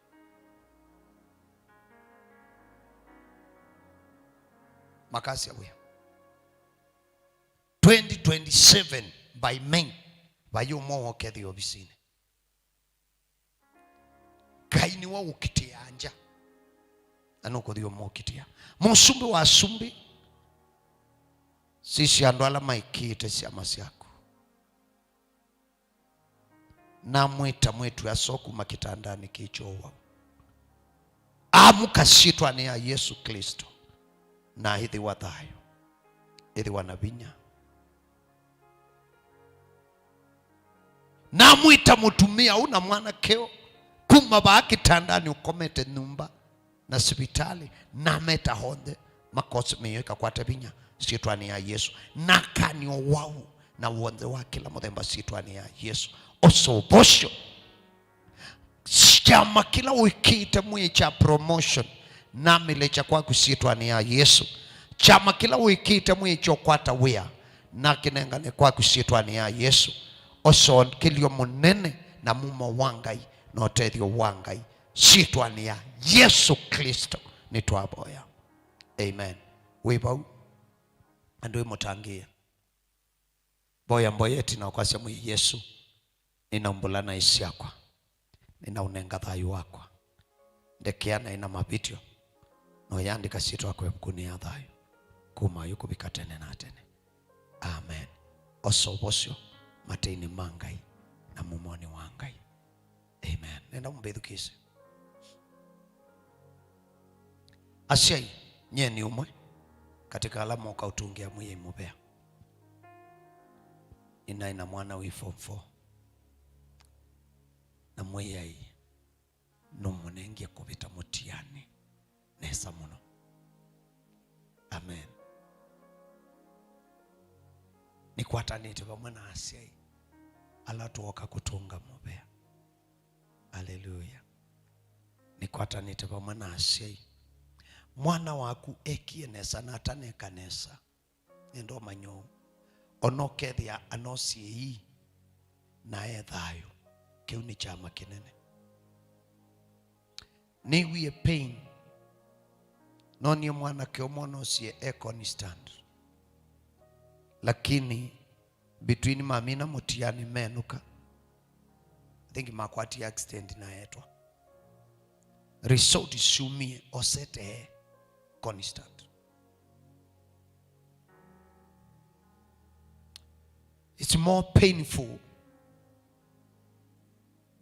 Makasya wĩa. Twenty twenty-seven by May, vai ũmwe wokethĩa ovisinĩ. Ngai nĩwe ũkitĩaa ngya, na nũkũthi ũmũkitĩa. Mũsumbĩ wa asumbĩ, sisya andũ ala maĩkĩĩte syama syaku. Namwĩta mwĩĩtu asu kuma kĩtandanĩ kĩ kya ũwau. Amũka syĩtwanĩ ya Yesũ Klĩsto, na ĩthĩwa thayũ, ĩthĩwa na vinya. Namwĩta mũtumĩa ũũ na mwanake ũũ kuma vaa kĩtandanĩ ũkomete nyũmba na sivitalĩ, nameta onthe, makosi mĩio ĩkakwata vinya syĩtwanĩ ya Yesũ. Nakany'a ũwau na w'onthe wa kĩla mũthemba syĩtwanĩ ya Yesũ. Ũsũvũsyo. Kyama kĩla wĩkĩĩte mwĩĩ kya promotion, namĩlekya kwaku syĩtwanĩ ya Yesũ. Kyama kĩla wĩkĩĩte mwĩĩ kya ũkwata wĩa, nakĩnengane kwaku syĩtwanĩ ya Yesũ. Ũsokĩlyo mũnene na mumo wa Ngai na ũtethyo wa Ngai. Syĩtwanĩ ya Yesũ Klĩsto nĩtwavoya. Amen. Wĩ vau? Andũ ĩmũtangĩĩa. Voya mboya ĩtina ũkwasya, Mwĩai Yesũ, nĩnaumbũla naĩ syakwa, nĩnaũnenga thayũ wakwa. Ndekea naĩ na mavĩtyo, na ũyandĩka syĩtwa yakwa ĩvukunĩ ya thayũ, kuma yu kũvika tene na tene. Amen. Osa ũvosyo mateinĩ ma Ngai na mumonĩ wa Ngai. Amen. Nenda mũmbĩthukĩĩsye. Asyai, nyie nĩ ũmwe katĩ ka ala moka ũtũngĩa Mwĩai mũvea. Nĩnaĩ na mwana wĩ form four. Na Mwĩai nũmũnengie kũvĩta mũtiani nesa mũno. Amen. Nĩkwatanĩte vamwe na asyai ala twoka kũtũnga mũvea. Aleluya. Nĩkwatanĩte vamwe na asyai. Mwana waku ekie nesa na ataneka nesa. Nĩenda ũmanye ũu. Ona ũkethĩa anosie ii na e thayũ, kĩu nĩ kyama kĩnene. Nĩwie pain. Nonie mwanake ũmwe onosie e constant. Lakini between mamina mũtiani menũka. I think makwatie accident na etwa. Result syumie osete constant. It's more painful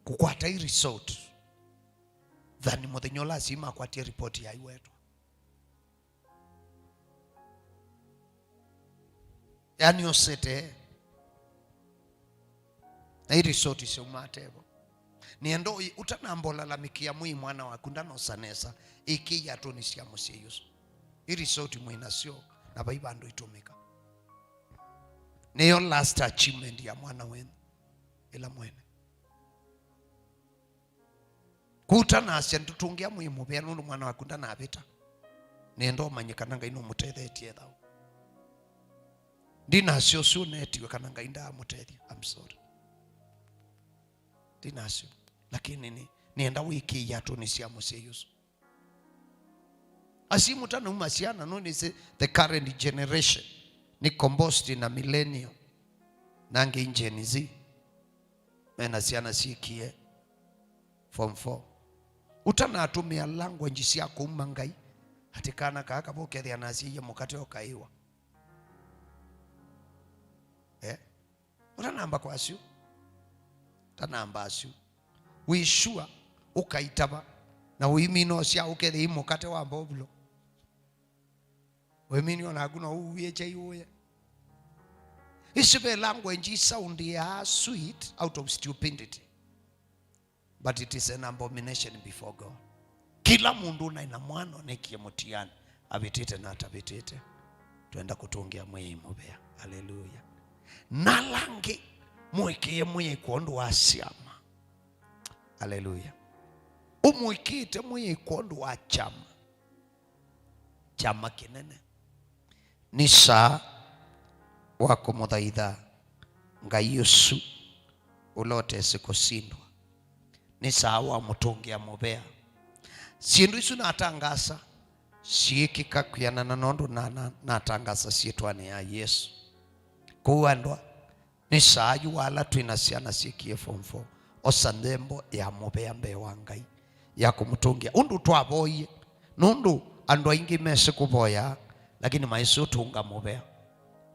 kũkwata i result than mũthenya ũla asyai makwatie report ya iwetwa. Yani osete na i result syauma atevo. Nĩenda ũyĩ, ũtanamba ũlalamĩkĩa Mwĩai mwana waku ndanosa nesa, ĩkĩĩa atũni sya mũsyai ũsu. I result mwĩ nasyo, na vai vandũ itũmĩka. Nĩyo last achievement ya mwana wenyu ĩla mwene. Kũu ũtanasya ndũtũngĩa Mwĩai mũvea nũndũ mwana waku ndanavĩta. Nĩenda ũmanye kana Ngai nũmũtethetye e thayũ. Ndinasyo ũsu ũnetiwe kana Ngai ndaamũtethya. I'm sorry. Ndinasyo. Lakini nĩ, nĩenda wĩkĩĩa atũni sya mũsyai ũsu. Asyai mũtanauma syana, no nĩsĩ the current generation nĩ composed na millennial na angĩ Gen Z. Mena syana syĩkie form four. Ũtanatũmĩa language sya kũuma Ngai, atĩ kana kaa kava ũkethĩa nasyaie mũkate ũkaĩwa. Eh? Ũtanamba kwasyu. Ũtanamba asyu. Wĩ sure ũkaitava na ũimina ũsya ũkethĩa i mũkate wa mbovulo. Ũimini o naku no ũuie kyai ũye. Isu ve language isoundiaa sweet out of stupidity. But it is an abomination before God. Kĩla mũndũ ũnaĩ na mwana ũnekie mũtiani, avĩtĩte na atavĩtĩte, twenda kũtũngĩa Mwĩai mũvea. Aleluya. Na ala angĩ, mũĩkĩĩe Mwĩai kwondũ wa syama. Aleluya. Ũmũĩkĩĩte Mwĩai kwondũ wa kyama, kyama kĩnene. Nĩ saa wa kũmũthaitha Ngai ũsu ũla ũtesĩ kũsindwa. Nĩ saa wa mũtũngĩa mũvea. Syĩndũ isu natangasa syĩkĩka kwĩanana nũndũ na, na, natangasa syĩtwanĩ ya Yesũ. Kwoou andũ, nĩ saa yu wa ala twĩ na syana syĩkie form four, osa nthembo ya mũvea mbee wa Ngai ya kũmũtũngĩa ũndũ twavoie, nũndũ andũ aingĩ mesĩ kũvoya, lakini maisĩ ũtũnga mũvea.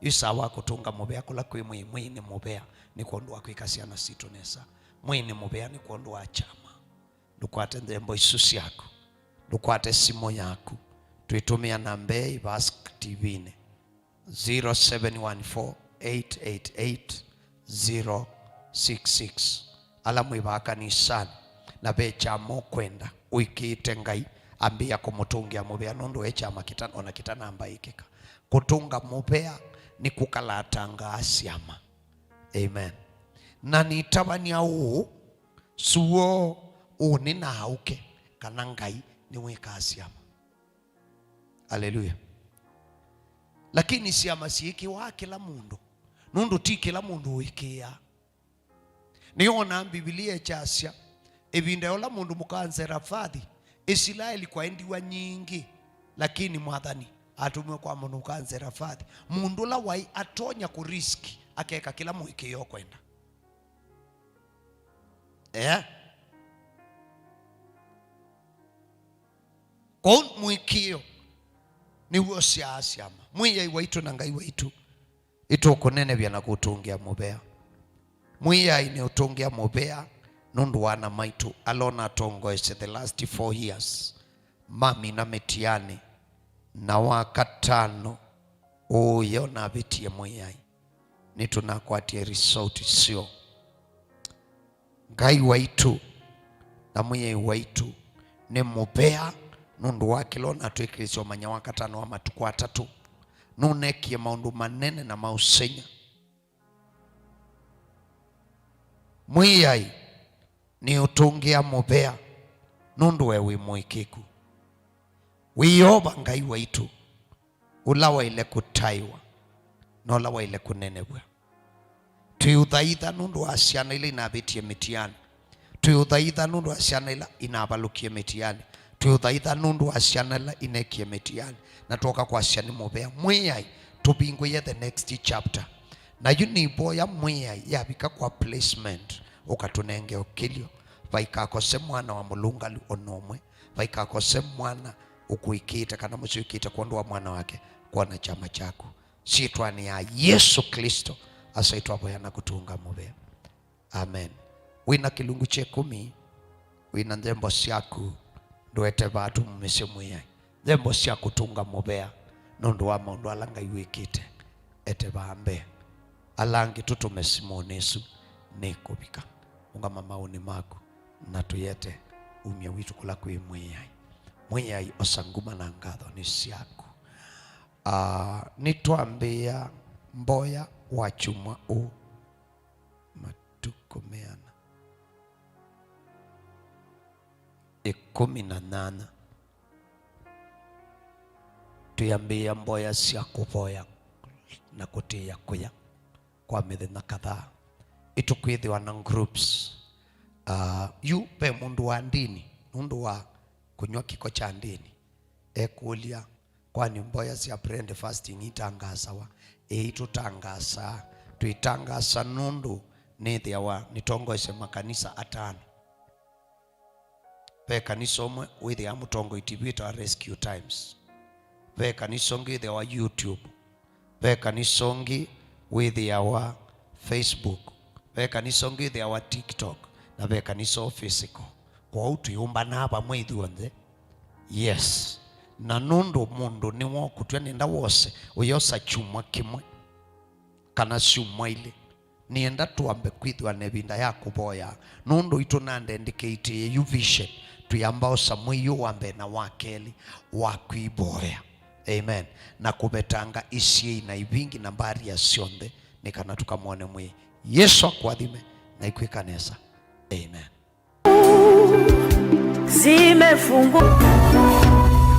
Yu saa wa kũtũnga mũvea kũla kwĩ Mwĩai. Mwĩai nĩ mũvea nĩ kwondũ wa kwĩka syana sitũ nesa. Mwĩai nĩ mũvea nĩ kwondũ wa kyama. Ndũkwate nthembo isu syaku. Ndũkwate simũ yaku. Twĩtũmĩa namba ĩĩ ĩvaa screen-inĩ, zero seven one four, eight eight eight, zero six six. Ala mwĩ vaa kanisanĩ na ve kyama ũkwenda ũĩkĩĩte Ngai, ambĩĩa kũmũtũngĩa mũvea, nũndũ e kyama kĩta-, ona kĩtanamba ĩkĩka. Kũtũnga mũvea nĩ kũkalatangaa syama. Amen. Na nĩtavany'a ũũ, suo ũũ nĩ na aũke, kana Ngai nĩwĩkaa syama. Aleluya. Lakini syama syĩkĩwaa kĩla mũndũ, nũndũ ti kĩla mũndũ ũĩkĩĩaa. Nĩwonaa Mbivilia ĩkyasya, ĩvinda yĩla mũndũ mũka Nzerefathi, Isilaeli kwaendiwa nyingĩ, lakini Mwathani atũmiwe kwa mũndũ mũka Nzerefathi, mũndũ ũla waĩ atonya kũ risk akeka kĩla mũĩkĩĩo kwenda. Eh? Kwoou mũĩkĩĩo nĩw'o ũsyaa syama. Mwĩai waitũ na Ngai waitũ, nĩtũkũnenevya na kũtũngĩa mũvea. Mwĩai nĩ ũtũngĩa mũvea nũndũ wa ana maitũ ala ũnatongoesye the last four years, mamina mĩtiani, na wa katano ũũya ũnavĩtie Mwĩai. Nĩtũnakwatie result syo. Ngai waitũ na Mwĩai waitũ nĩ mũvea nũndũ wa kĩla ũnatwĩkĩlĩsya ũmanya wa katano wa matukũ atatũ. Nũnekie maũndũ manene na ma ũsengy'a. Mwĩai nĩ ũtũngĩa mũvea nũndũ we wĩ mũĩkĩĩku. Wĩ Yeova Ngai waitũ, ũla waĩle kũtaĩwa na ũla waĩle kũnenevw'a. Twĩũthaitha nũndũ wa syana ila inavĩtie mĩtiani. Twĩũthaitha nũndũ wa syana ila inavalũkie mĩtiani. Twĩũthaitha nũndũ wa syana ila inekie mĩtiani. Na twoka kwasya nĩ mũvea Mwĩai, tũvingũĩe the next chapter. Na yu nĩvoya Mwĩai yavika kwa placement, ũkatũnenge ũkĩlyo. Vaikakose mwana wa mũlũngalu o na ũmwe. Vaikakose mwana ũkũĩkĩĩte kana mũsyĩ ũĩkĩĩte kwondũ wa mwana wake kwona kyama kyaku. Syĩtwanĩ ya Yesũ Klĩsto, Asa, nĩtwavoya na kũtũnga mũvea. Amen. Wĩ na kĩlungu kya ĩkũmi, wĩ na nthembo syaku, ndũete vaa, tũmũmĩsye Mwĩai. Nthembo sya kũtũnga mũvea nũndũ wa maũndũ ala Ngai wĩkĩte, ete vaa mbee. Ala angĩ tũtũme simũnĩ ĩsu nĩkũvika. Ũngama maũnĩ maku na tũyete umya witũ kũla kwĩ Mwĩai. Mwĩai, osa nguma na ngatho nĩ syaku. Ah, nĩtwambĩĩa mboya wa kyumwa ũũ, matukũ meana? Ĩkũmi na nyanya. Twĩambĩĩa mboya sya kũvoya na kũtĩĩa kũya kwa mĩthenya kadhaa. Ĩtũkwĩthĩwa na groups. Ah, yu ve mũndũ wa ndini, nũndũ wa kũnyw'a kĩko kya ndini, ekũlya, kwani mboya sya prayer and fasting itangasawa? Ĩĩ, tũtangasaa. Twĩtangasa nũndũ nĩthĩawa nĩtongoesye makanisa atano. Ve kanisa ũmwe wĩthĩawa mũtongoi T V wĩtawa Rescue Times. Ve kanisa ũngĩ wĩthĩawa YouTube. Ve kanisa ũngĩ wĩthĩawa Facebook. Ve kanisa ũngĩ wĩthĩawa TikTok. Na ve kanisa o physical. Kwoou twĩũmbanaa vamwe ithyonthe. Yes. Na nũndũ mũndũ nĩwokũtw'a nĩenda wose, ũyosa kyumwa kĩmwe kana syumwa ilĩ. Nĩenda twambe kwĩthĩwa na ĩvinda ya kũvoya, nũndũ itũ na ndendikĩitĩe yu vision, twĩamba osa mwei ũũ wa mbee na wa kelĩ wa kwĩvoya. Amen. Na kũvetanga isyĩi na ivingi na mbaria syonthe, nĩ kana tũkamwone Mwĩai. Yesũ akũathime na ikwĩka nesa. Amen. Zimefungwa.